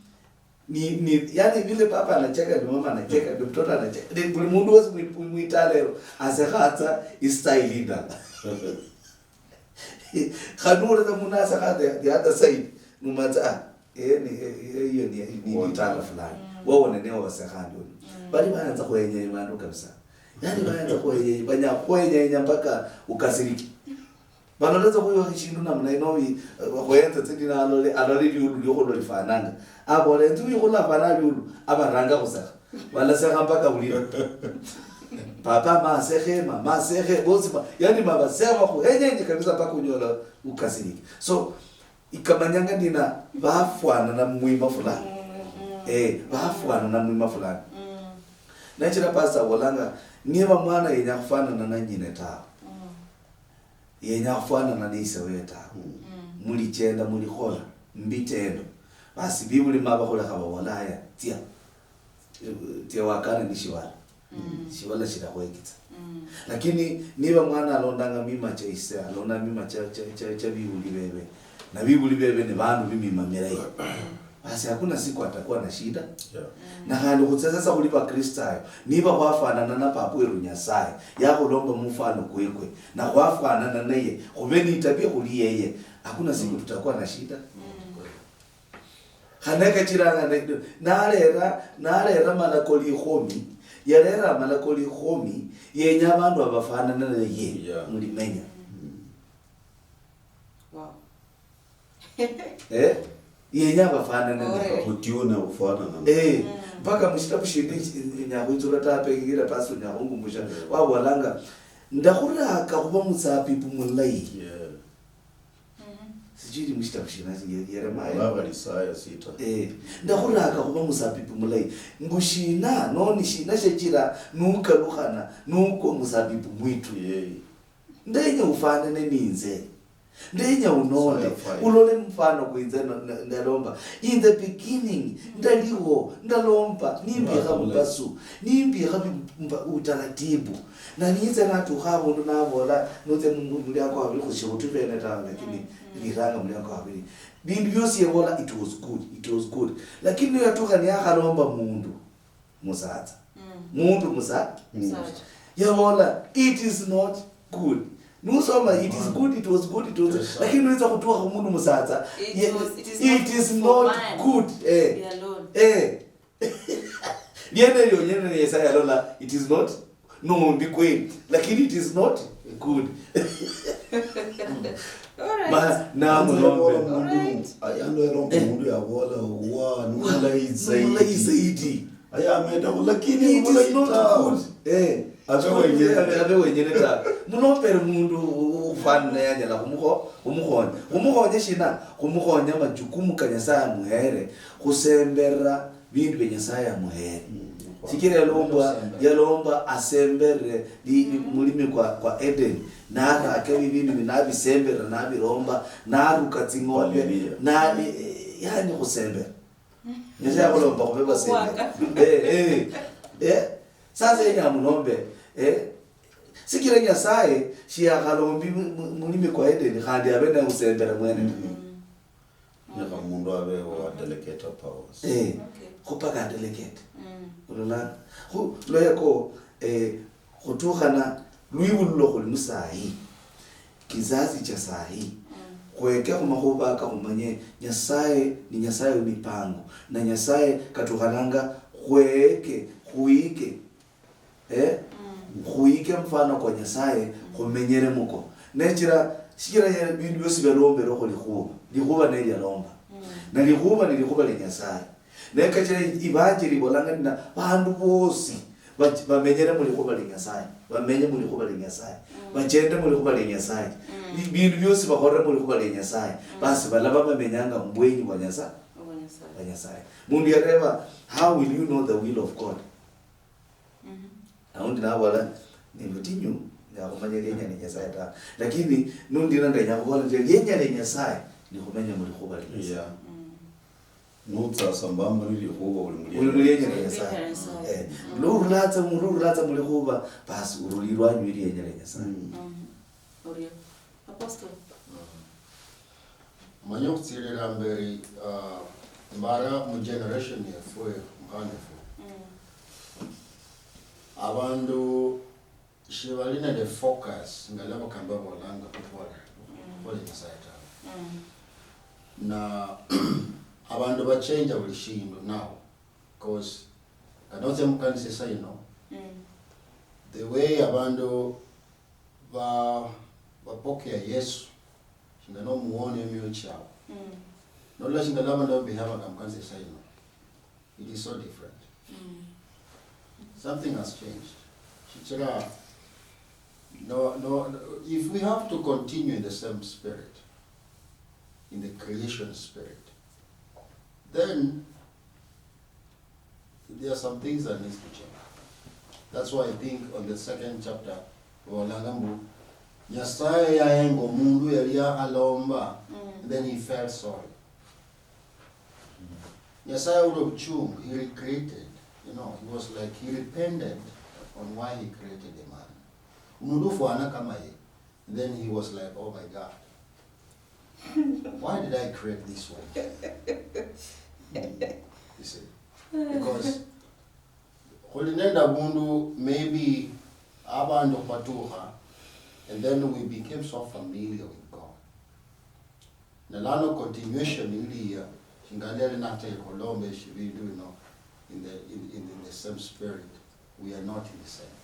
Ni, ni, yani vile papa anacheka, ndio mama anacheka, ndio mtoto anacheka. Ni buli mundu wosi mwi-, mwi-, mwitala elo, asekha atsa, i style indala. Khandi uletsa mundu asekha the, the other side, numatsa, ah, eh, ni, eh, eh, hiyo ni, ni, ni tala fulani. Mm. Wawone ne wasekha ndio. Mm. Bali bayanza khuenya bandu kabisa. Yani bayanza khuenya, banya khuenya mpaka ukasirike. Baloletsa khuyo shindu namna ino, eh, khuenza tsindi nalole, alole liulu liokhulo lifananga. Abola, "Enzu yukhula afana liulu," abaranga khusekha. Balasekha mpaka ulira. Papa masekhe, mama asekhe, bosi ba, yani mabasekha khuhenyenye kabisa mpaka unyola ukasirike. So, ikamanyanga nina bafwanana mwima fulani. Mm, mm. Eh, bafwanana mwima fulani. Mm. Nachira pastor abolanga, niba mwana yenya khufanana na nyine tawe. Mm. Yenya khufanana ne ise wewe tawe. Mm. Mm. Mulichenda, mulikhola, mbitendo. Basi bibuli mabakholekha babola, "Haya, tsia. Tsia wakane ni shivala." Mm. Shivala shilakhwekitsa. Mm. Lakini niba mwana alondanga mima cha ise, alonda mima cha, cha, cha, cha bibuli bebe, na bibuli bebe ni bandu bimima milayi. Basi hakuna siku atakuwa na shida. Yeah. Mm. Na khandi khutsia sasa khuli Bakristayo, niba khwafwanana na Papa weru Nyasaye, yakhulomba mufano kwekwe, na khwafwanana naye, khube ni tabia khuli yeye, hakuna siku tutakuwa na shida. Mm. Khane kachiranga ne-, nalera, nalera malako likhomi, yalera malako likhomi, yenya abandu abafanana naye, yeah, mulimenya. Mm. Wow. Eh? Yenya abafanane nabo. Alright. Khutiuna khufanana nabo. Eh, mm, mpaka mushitabu shindi nshi-, nyakhwitsula tape, ngira pastor nyakhungumbusha. Yeah. Wabolanga, "Ndakhuraka khuba musabibu mulayi." Yeah. Mhm. Sijui ni mushitabu shina, ye-, Yeremia. Baba Isaya sita. Eh, "Ndakhuraka khuba musabibu mulayi." Mbu shina, noni shina shachira nukalukhana, nukwa musabibu mwitu? Yeah. Ndenya ufanane ninze. Ndenya unole, ulole mfano kwa inze na-, na-, ndalomba. In the beginning, ndaliwo, ndalomba, nimbikha mubasu, nimbikha bi-, mba-, utaratibu. Na ninze natukha abundu nabola, nutse mu-, mu-, muliako habili, khushibutu bene tawe, lakini liranga muliako habili. Bindu biosi yebola, it was good, it was good. Lakini niyatukha niyakhalomba mundu, musatsa. Mm. Mundu musa-, musacha. Yabola, "It is not good." Nusoma, "It is good, it was good, it was," lakini nuitsa khutukha khumundu musatsa, it is not good. Eh. Eh. Liene lionyene Nyasaye yalola, it is not, nombi kweli, lakini it is not good. All right. Ma, namulombe. All right. Ayano eromba mundu yabola, "Wa, ni mulayi zaidi." Ni mulayi zaidi. Aya amenda, lakini it is not good. Eh. Abe wenyene. Abe wenyene ta. Mulombere mundu ufana naye anyala khumukho-, khumukhonya. Khumukhonya shina? Khumukhonya majukumu ka Nyasaye amuhere, khusembera bindu bia Nyasaye amuhere. Mm. Sikira yalomba, yalomba asembere li-, li-, mulimi kwa, kwa Eden. Naraka bibindu bi-, nabisemberera, nabiromba, naruka tsing'ombe, na-, eh, yani khusembera. Nyasaye akhulomba khube basinde. Eh, eh, eh. Sasa yenya amulombe, eh. Sikira Nyasaye shiyakhalombi mu-, mu-, mulimi kwa Edeni, khandi abe naye usembera mwene ta. Mm. Nyaka mundu abe wa delegate powers. Eh, okay. Khupaka delegate. Mm. Ulola, khu, lweko, eh, khutukhana lwibululo khuli musayi. Kizazi cha saa hii. Mm. Khweke khumakhuba aka khumanye Nyasaye ni Nyasaye wemipango. Na Nyasaye katukhananga khweke, khuyike. Eh? Mm. Khuyike mfano kwa Nyasaye, mm, khumenyere muko. Nechira, shichira ya-, bindu biosi bialomberwa khu likhuba. Likhuba nelialomba. Mm. Na likhuba ni likhuba lia Nyasaye. Naye kachira ivanjili ibolanga nina vandu vosi Bach-, bamenyere mu likhuba lia Nyasaye, bamenye mu likhuba lia Nyasaye, bachende mu likhuba lia Nyasaye, bi-, bindu biosi bakholere mu likhuba lia Nyasaye, basi balaba bamenyanga mu bwenyi bwa Nyasaye, bwa Nyasaye. Mundu yareba, "How will you know the will of God?" Aundi nabola, "Ni butinyu, ndakhumanya lienya lia Nyasaye ta." Lakini nundira ndenya khubola ndio lienya lia Nyasaye ni khumenya mu likhuba lia Nyasaye. Yeah. Nutsa sambamba ni likhuba uli mu lienya lia Nyasaye. Eh, lurulatsa, lurulatsa mu likhuba, basi uruli ilwanyi wi lienya lia Nyasaye. Orio. Apostle. Manya okhutsirira mberi, ah, mbara mu generation yefwe, mukhana efwe. Abandu shibali nende focus, nga lwa bakamba bolanga khukhola, khukhola Nyasaye tawe. Na abandu bachenja buli shindu now, cause kata otsia mukanisa isa ino, the way abandu ba-, bapokea Yesu, shinga nomuwoni emioyo chiabu. Nolola shinga lwa abandu babehavanga mukanisa isa ino. It is so different. Something has changed. Shichira, no, no, no, if we have to continue in the same spirit, in the creation spirit, then there are some things that needs to change. That's why I think on the second chapter, Walanga mbu, Nyasaye yahenga omundu yali yakhalomba, and then he felt sorry. Nyasaye ule obuchungu, he regretted, you know, he was like, he repented on why he created a man. Omundu ufwana kama ye. And then he was like, "Oh my God, why did I create this one?" You see, because khuli nende abundu maybe abandu khwatukha, and then we became so familiar with God. Na lano continuation iliya, shinga lero nateri khulomba eshi bindu bino in the, in, in, in the same spirit, we are not in the same.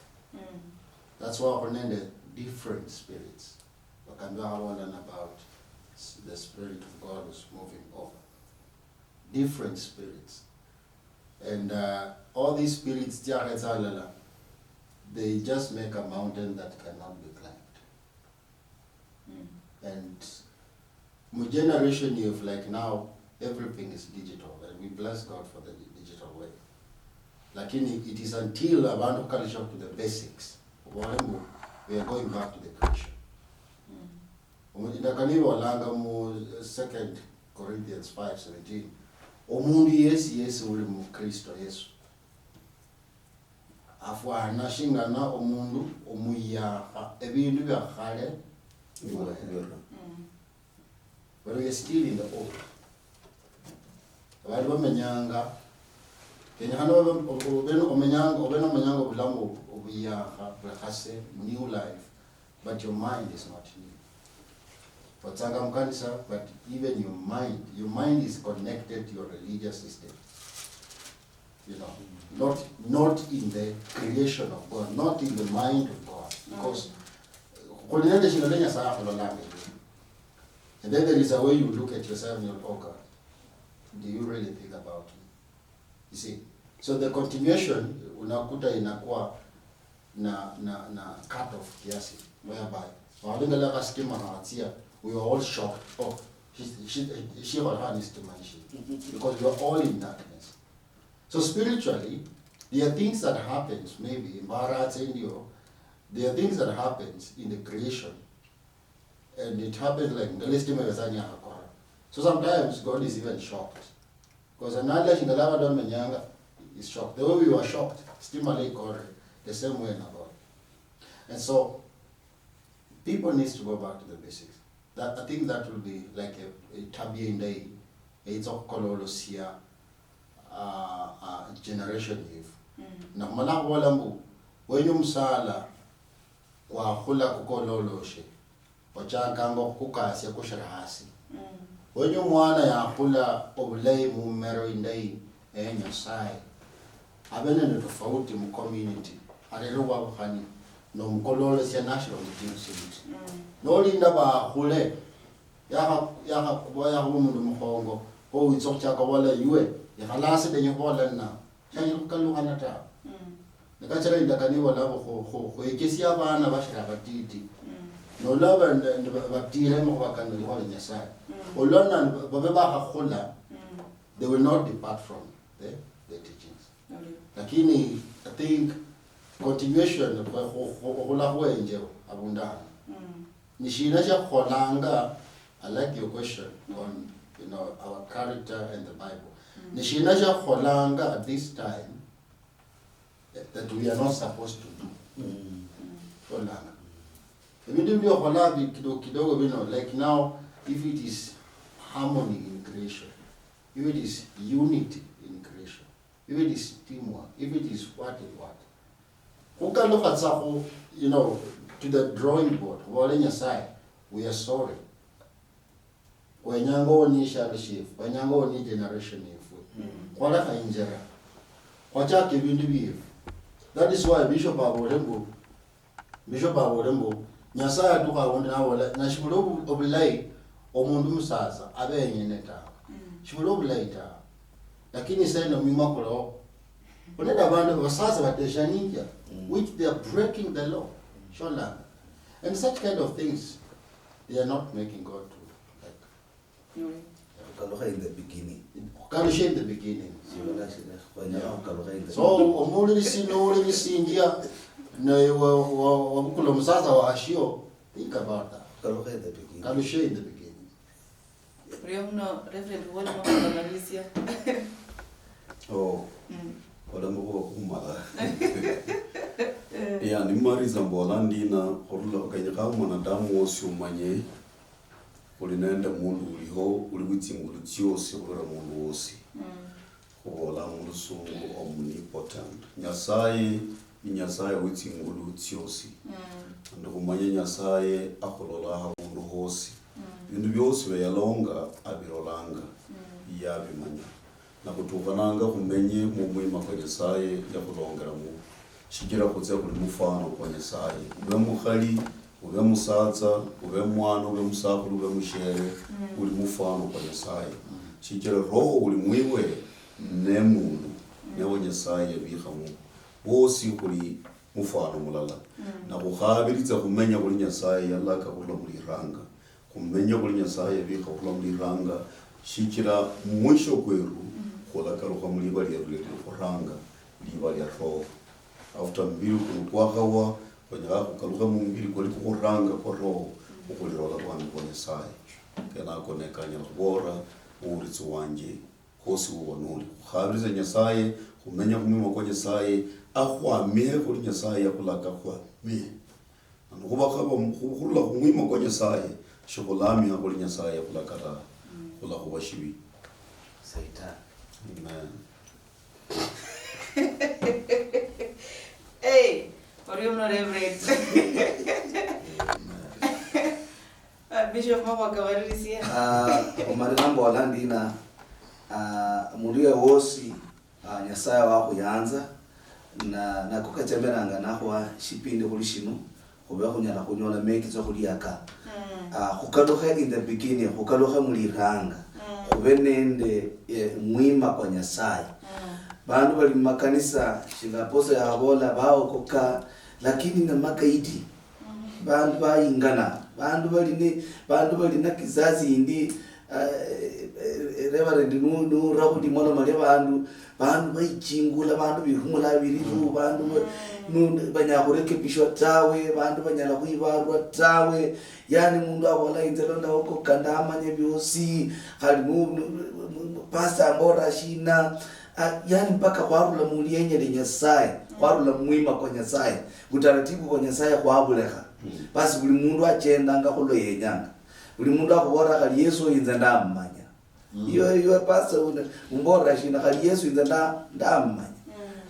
That's why khuli nende different spirits. Bakambira khabolana about s-, the spirit of God was moving over. Different spirits. And, uh, all these spirits tsiakhetsa alala, they just make a mountain that cannot be climbed. And mu generation of, like, now, everything is digital, and we bless God for the di-, digital way. Lakini it is until abantu kukalisha to the basics, obone mbu we are going back to the creation. Omu-, ndakanibolanga mu Second Corinthians five seventeen, omundu yesi yesi uli mu Kristo Yesu, afwana shingana omundu omuyakha, ebindu bia khale biwere. But we are still in the old. Abali bamenyanga, kenyekhana obe, obe, obe omenyanga, obe nomenyanga obulamu obuyakha, bukhase, new life, but your mind is not new. Otsanga mukanisa, but even your mind, your mind is connected to your religious system. You know, not, not in the creation of God, not in the mind of God. Because khuli nende shindu ne Nyasaye akhulolanga iwe. And then there is a way you look at yourself and you're, "Oh God, do you really think about me?" You see? So the continuation unakuta inakuwa na, na, na cut off kiasi, whereby, walingalakha sitima khatsia, we were all shocked. "Oh, shi-, shi-, shikholekha ni sitima ishi." Because we were all in darkness. So spiritually, there are things that happens, maybe, mbaratse ndio, there are things that happens in the creation, and it happens like, ngali sitima yatsa niyakhakora. So sometimes God is even shocked. Because another thing that abantu bamenyanga is shocked. The way we were shocked, sitima leikore, the same way na God. And so, people needs to go back to the basics. That, I think that will be like a, a tabia indayi, eitsa okhukololosia, uh, uh, generation yefu. Nakhumala khubola mbu, wenya omusala kwakhula kukololoshe, ochakanga okhukukasia kushira hasi. Wenya omwana yakhula obulayi mumero indayi eya Nyasaye, abe nende tofauti mu community, arere obwabukhani, nomukololosia nashira omutinyu sinti. Nolinda bakhule, yakha-, yakhakuba, yakhuba omundu mukhongo, kho witsa okhuchaka obola, "Iwe, ikhala hasi, ndenye khubola ninawe." Shanyala khukalukhana tawe. Nikachira indakano ibola mbu khu- khu- khwechesia abana bashiri abatiti. Nolola ba- ne- ba- batira emakhuba kano likhuwa lia Nyasaye. Olwa na- babe bakhakhula, they will not depart from the, the teachings. Lakini I think continuation khwe- khu- khu- okhula khwenje abundu ano. Nishina shiakhukholanga? I like your question on, you know, our character and the Bible. Nishina shiakhukholanga at this time that we are not supposed to do? Kholanga. Ebindu biokhukhola bi- kidogo kidogo bino, like now, if it is harmony in creation, if it is unity in creation, if it is teamwork, if it is what and what, khukalukha tsa khu, you know, to the drawing board, khubole Nyasaye, we are sorry. Khwenyanga owonie eshialo shiefu, khwenyanga owonie generation yefu. Khwalekha injira. Khwachaka ebindu biefu. That is why Bishop abole mbu, Bishop abole mbu, Nyasaye atukha awundi nabola, na shibuli obu- obulayi omundu musatsa abe yenyene tawe. Shibuli obulayi tawe. Lakini sasa ino mwima kuloho. Khuli nende abandu basatsa bateshaninjia, which they are breaking the law. Sholanga. And such kind of things, they are not making God to like. Khukalukha in the beginning. Khukalushe in the beginning. Shibula shine khwenya khukalukha in the So, omuwulirisi nowulirisinjia, naye wa- wa- wabukula omusatsa washio, think about that. Khukalukha in the beginning. Kalushe in the beginning. Orio muno Reverend Wall mwakhwamalisia. Oh, ola makhuwa khumala. Ya, nimarisa mbola ndina, khurula, kenyekha mwanadamu wosi umanye, khuli nende mundu uliho, uli witsingulu tsiosi khubira mundu wosi. Khubola mulusungu omnipotent. Nyasaye ni Nyasaye witsingulu tsiosi. Khandi khumanye Nyasaye akhulola habundu hosi. Bindu biosi bia yalonga abirolanga, yabimanya. Na khutukhananga khumenye mumwima kwa Nyasaye yakhulongeramo, shichira khutsia khuli mufano kwa Nyasaye. Ube mukhali, ube musatsa, ube mwana, ube musakhulu, ube mushere, uli mufano kwa Nyasaye. Shichira Roho uli mwiwe ne mundu, newe Nyasaye yabikhamo. Bosi khuli mufano mulala. Na khukhabiritsa khumenya khuli Nyasaye yalaka khurula muliranga. Khumenya khuli Nyasaye yabikha khurula muliranga, shichira mwisho kweru khulakalukha muliba lieru liali likhuranga, liba lia Roho. After mubiri kuno kwakhawa, khwenyekha khukalukhe mumubiri kwali kukhuranga kwa Roho, okhulilola bwami bwa Nyasaye. Kenako ne kanyala khubolera muwulitsi wanje, khosi wuba noli. Khukhabirize Nyasaye, khumenya khumwima kwa Nyasaye, akhwamihe khuli Nyasaye yakhulaka khwamihe. Khandi khuba khaba khu- khurula khumwima kwa Nyasaye, shikhulamiha khuli Nyasaye yakhulaka tawe, khulakhuba shibi. Satan. Amen. Hey, orio muno Reverend. Ah, Bishop, makhwa kabaririsia. Ah, omalira mbola ndina, ah, mundu ye wosi, ah, Nyasaye wakhuyanza, na nako kachemeranga nakhuha shipindi khuli shino, khube khunyala khunyola mekitso khuliaka. Ah, khukalukhe in the beginning, khukalukhe muliranga, khube nende eh, mwima kwa Nyasaye. Bandu bali mumakanisa, shinga apostle yakhabola, baokoka, lakini namakaidi. Bandu bayingana, bandu bali ne, bandu bali na kizazi indi, eh, eh, Reverend nu- nura khuli mwana mali bandu, bandu bayichingula, bandu birumula biriru, bandu ba- nu- banyala khurekebishwa tawe, bandu banyala khwibarwa tawe. Yani mundu abola inze lwa ndaokoka ndamanya biosi, khali nu- nu- nu- pastor ambolera shina? Ah, yani mpaka khwarula mulienya lia Nyasaye, khwarula mumwima kwa Nyasaye, utaratibu kwa Nyasaye khwabulekha. Basi buli mundu achendanga khulwa yenyanga. Buli mundu akhubolera khali Yesu oyo inze ndamumanya. Iwe, iwe pastor, une- umbolera shina? Khali Yesu inze nda- ndamumanya.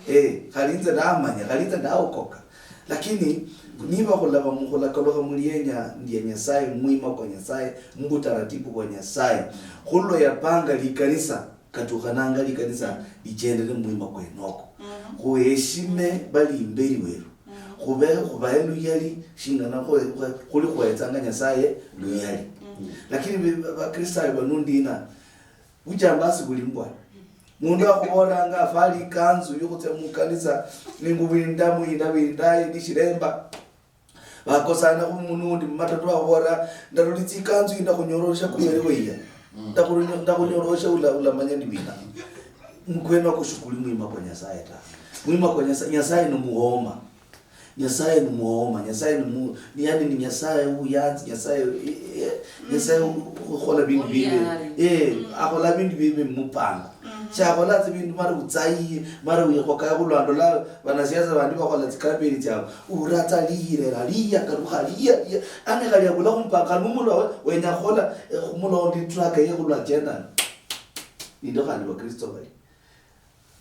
Eh, khali inze ndamanya, khali inze ndaokoka. Lakini niba khulaba mu- khulakalukha mulienya lia Nyasaye, mwima kwa Nyasaye, mubutaratibu bwa Nyasaye, khulwa yapanga likanisa, katukhananga likanisa lichendere mumwima kwenoko. Khuheshime bali imberi weru. Khube- khubahe luyali shingana khwe- khwe- khuli khwetsanga Nyasaye luyali. Lakini be- ba- Bakristayo banu ndina, bujambazi buli mbwa. Mundu akhubolanga afali ikanzu yokhutsia mukanisa, ningubo indamu, indabu indayi, nishiremba. Bakosana khu mundu undi mumatoto, akhubolera, "Ndarulitsa ikanzu yi ndakhunyorosha kuyali weiya. Ndakhunyo-, ndakhunyorosha ula-, ulamanya ni wina." Kwene oko shikuli mwima kwa Nyasaye ta. Mwima kwa Nyasaye, Nyasaye ni muhoma. Nyasaye ni muhoma, Nyasaye ni mu-, ni, yani ni Nyasaye uyanzi, Nyasaye, eh, eh, Nyasaye u-, ukhola bindu bibe. Eh, akhola bindu bibe mupanga. Shakhola tsi bindu mara utsayi, mara uyekhokaya khulwandola banasiasa bandi bakhola tsi kampeni tsiabo. Uratsa liyirera, liya, kalukha, liya, liya. Ane khali abula khumpanga, khali mumulwa we, wenya khukhola, eh, khumulondi track ye khulwa agenda. Nindo khandi Bakristo bali.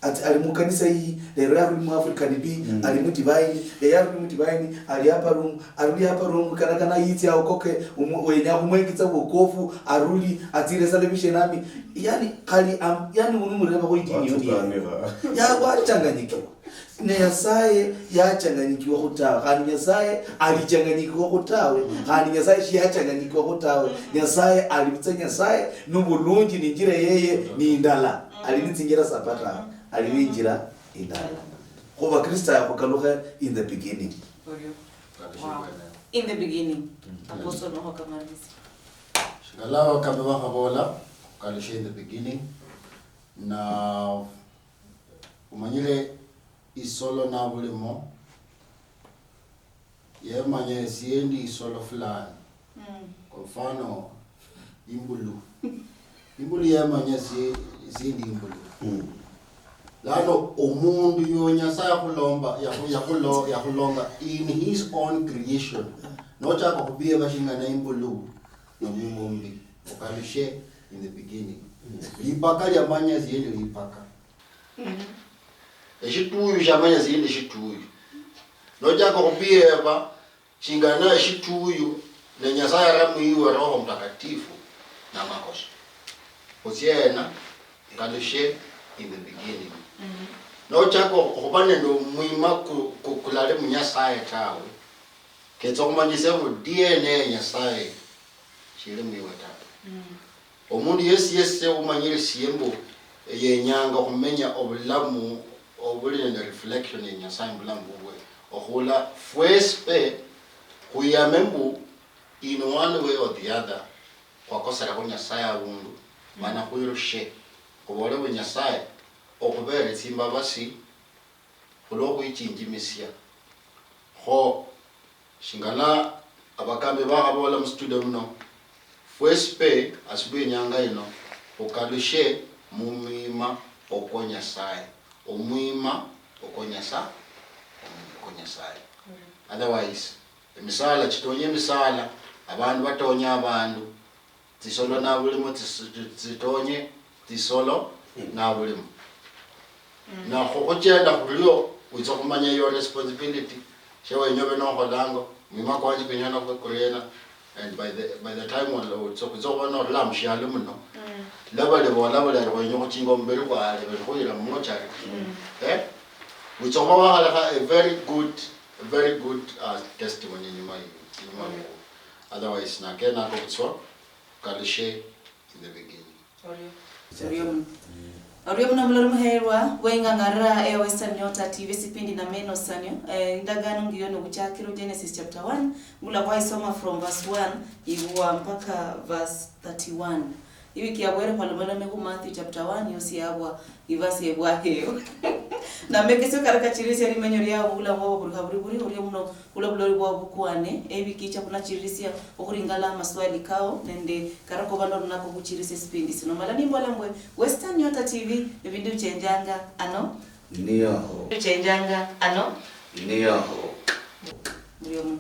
Ati, ali mukanisa iyi, lero yaruli mu African B, ali mu divine, lero yaruli mu divine, ali hapa room, aruli hapa room, kana, kana yitsi aokoke, umu-, wenya khumwekitsa wokofu, aruli, atsire salvation army. Yani, khali, am-, yani, unu mureba khu idini yoni. Ya, wachanganyikiwa. Ne Nyasaye yachanganyikiwa khutawe, khandi Nyasaye alichanganyikiwa khutawe, khandi Nyasaye shiyachanganyikiwa khutawe. Nyasaye ali butsa Nyasaye, nubulunji ni injira yeye ni indala. Ali ni tsinjira saba tawe, ali ni injira indala. Khuba Kristo yakhukalukha in the beginning. Orio. Wow. In the beginning. Apostle Noho Kamarisi. Shingala Abakamba bakhabola, khukalushe in the beginning. Na umanyire isolo nabulimo, yemanya esiendi isolo fulani. Kwa mfano, imbulu. Imbulu yemanya sie-, esiendi imbulu. Lano omundu yo Nyasaye yakhulomba, yakhu-, yakhulo-, yakhulonga in his own creation. Nochaka khubie bashingana imbulu, nomumumbi. Okalushe in the beginning. Lipaka liamanya siendi lipaka. Eshituyu shiamanya siendi shituyu. Nochaka okhubiyeba shingana eshituyu, ne Nyasaye ara mwiwe Roho Mtakatifu, namakosa. Khutsiena, kalushe in the beginning. Nochaka okhuba nende omwima ku-, ku-, kulali mu Nyasaye tawe, ketsa okhumanyisia mbu D N A ya Nyasaye shili mwiwe tawe. Omundu yesi yesi umanyirisie mbu yenyanga okhumenya obulamu obuli nende reflection ya Nyasaye mubulamu bubwe, okhula fwesi pe khwiyame mbu in one way or the other khwakoserakho Nyasaye abundu, mana khwirushe khubole mbu Nyasaye, okhubere tsimbabasi khulwokhwichinjimisia. Kho, shingana abakambi bakhabola mu studio muno, fwesi pe asubuhi inyanga ino, khukalushe mumwima okwo Nyasaye. Omwima okwo Nyasaye, okwo Nyasaye. Otherwise, emisala chitonye emisala, abandu batonye abandu, tsisolo nabulimo tsis-, tsitonye tsisolo nabulimo. Na khu-, khuchenda khurio, witsa khumanya your responsibility. She wenya obe nokholanga, mwima kwanje kwenyana kube kuriena. And by the, by the time witsa, witsa khuba norula mushialo muno, laba libola buli ari khwenya khuchinga omubiri kwa alebere khuyira mumochari. Eh? Witsa khuba wakhalekha a very good, a very good, uh, testimony inyuma yi-, inyuma yi-, otherwise, nakenako butswa. Kalushe in the beginning. Orio. Orio muno. Orio muno muloli muherwa, weng'ang'arira eya Western Nyota T V sipindi na meno sanyu. Eh, indagano ngiyo nobuchakiro Genesis chapter one, ngula khwaisoma from verse one, ibwa mpaka verse thirty-one. Iwiki yabwere khwalomalome khu Matthew chapter one, yosi yabwa ivasi yebwaheyo. Na mekesio kara kachirisia limenyo liao mubulamu bwabo buri khaburi buri, orio muno Khulwa buloli bwa bukwane, ebiki chia khunachirisia okhuringala amaswali kao nende karakoba norunako khuchirisia esipindi sino. Mala nimbola mbwe Western Nyota T V, ebindu bichenjanga ano. Niyaho. Bichenjanga ano. Niyaho. Buli omu.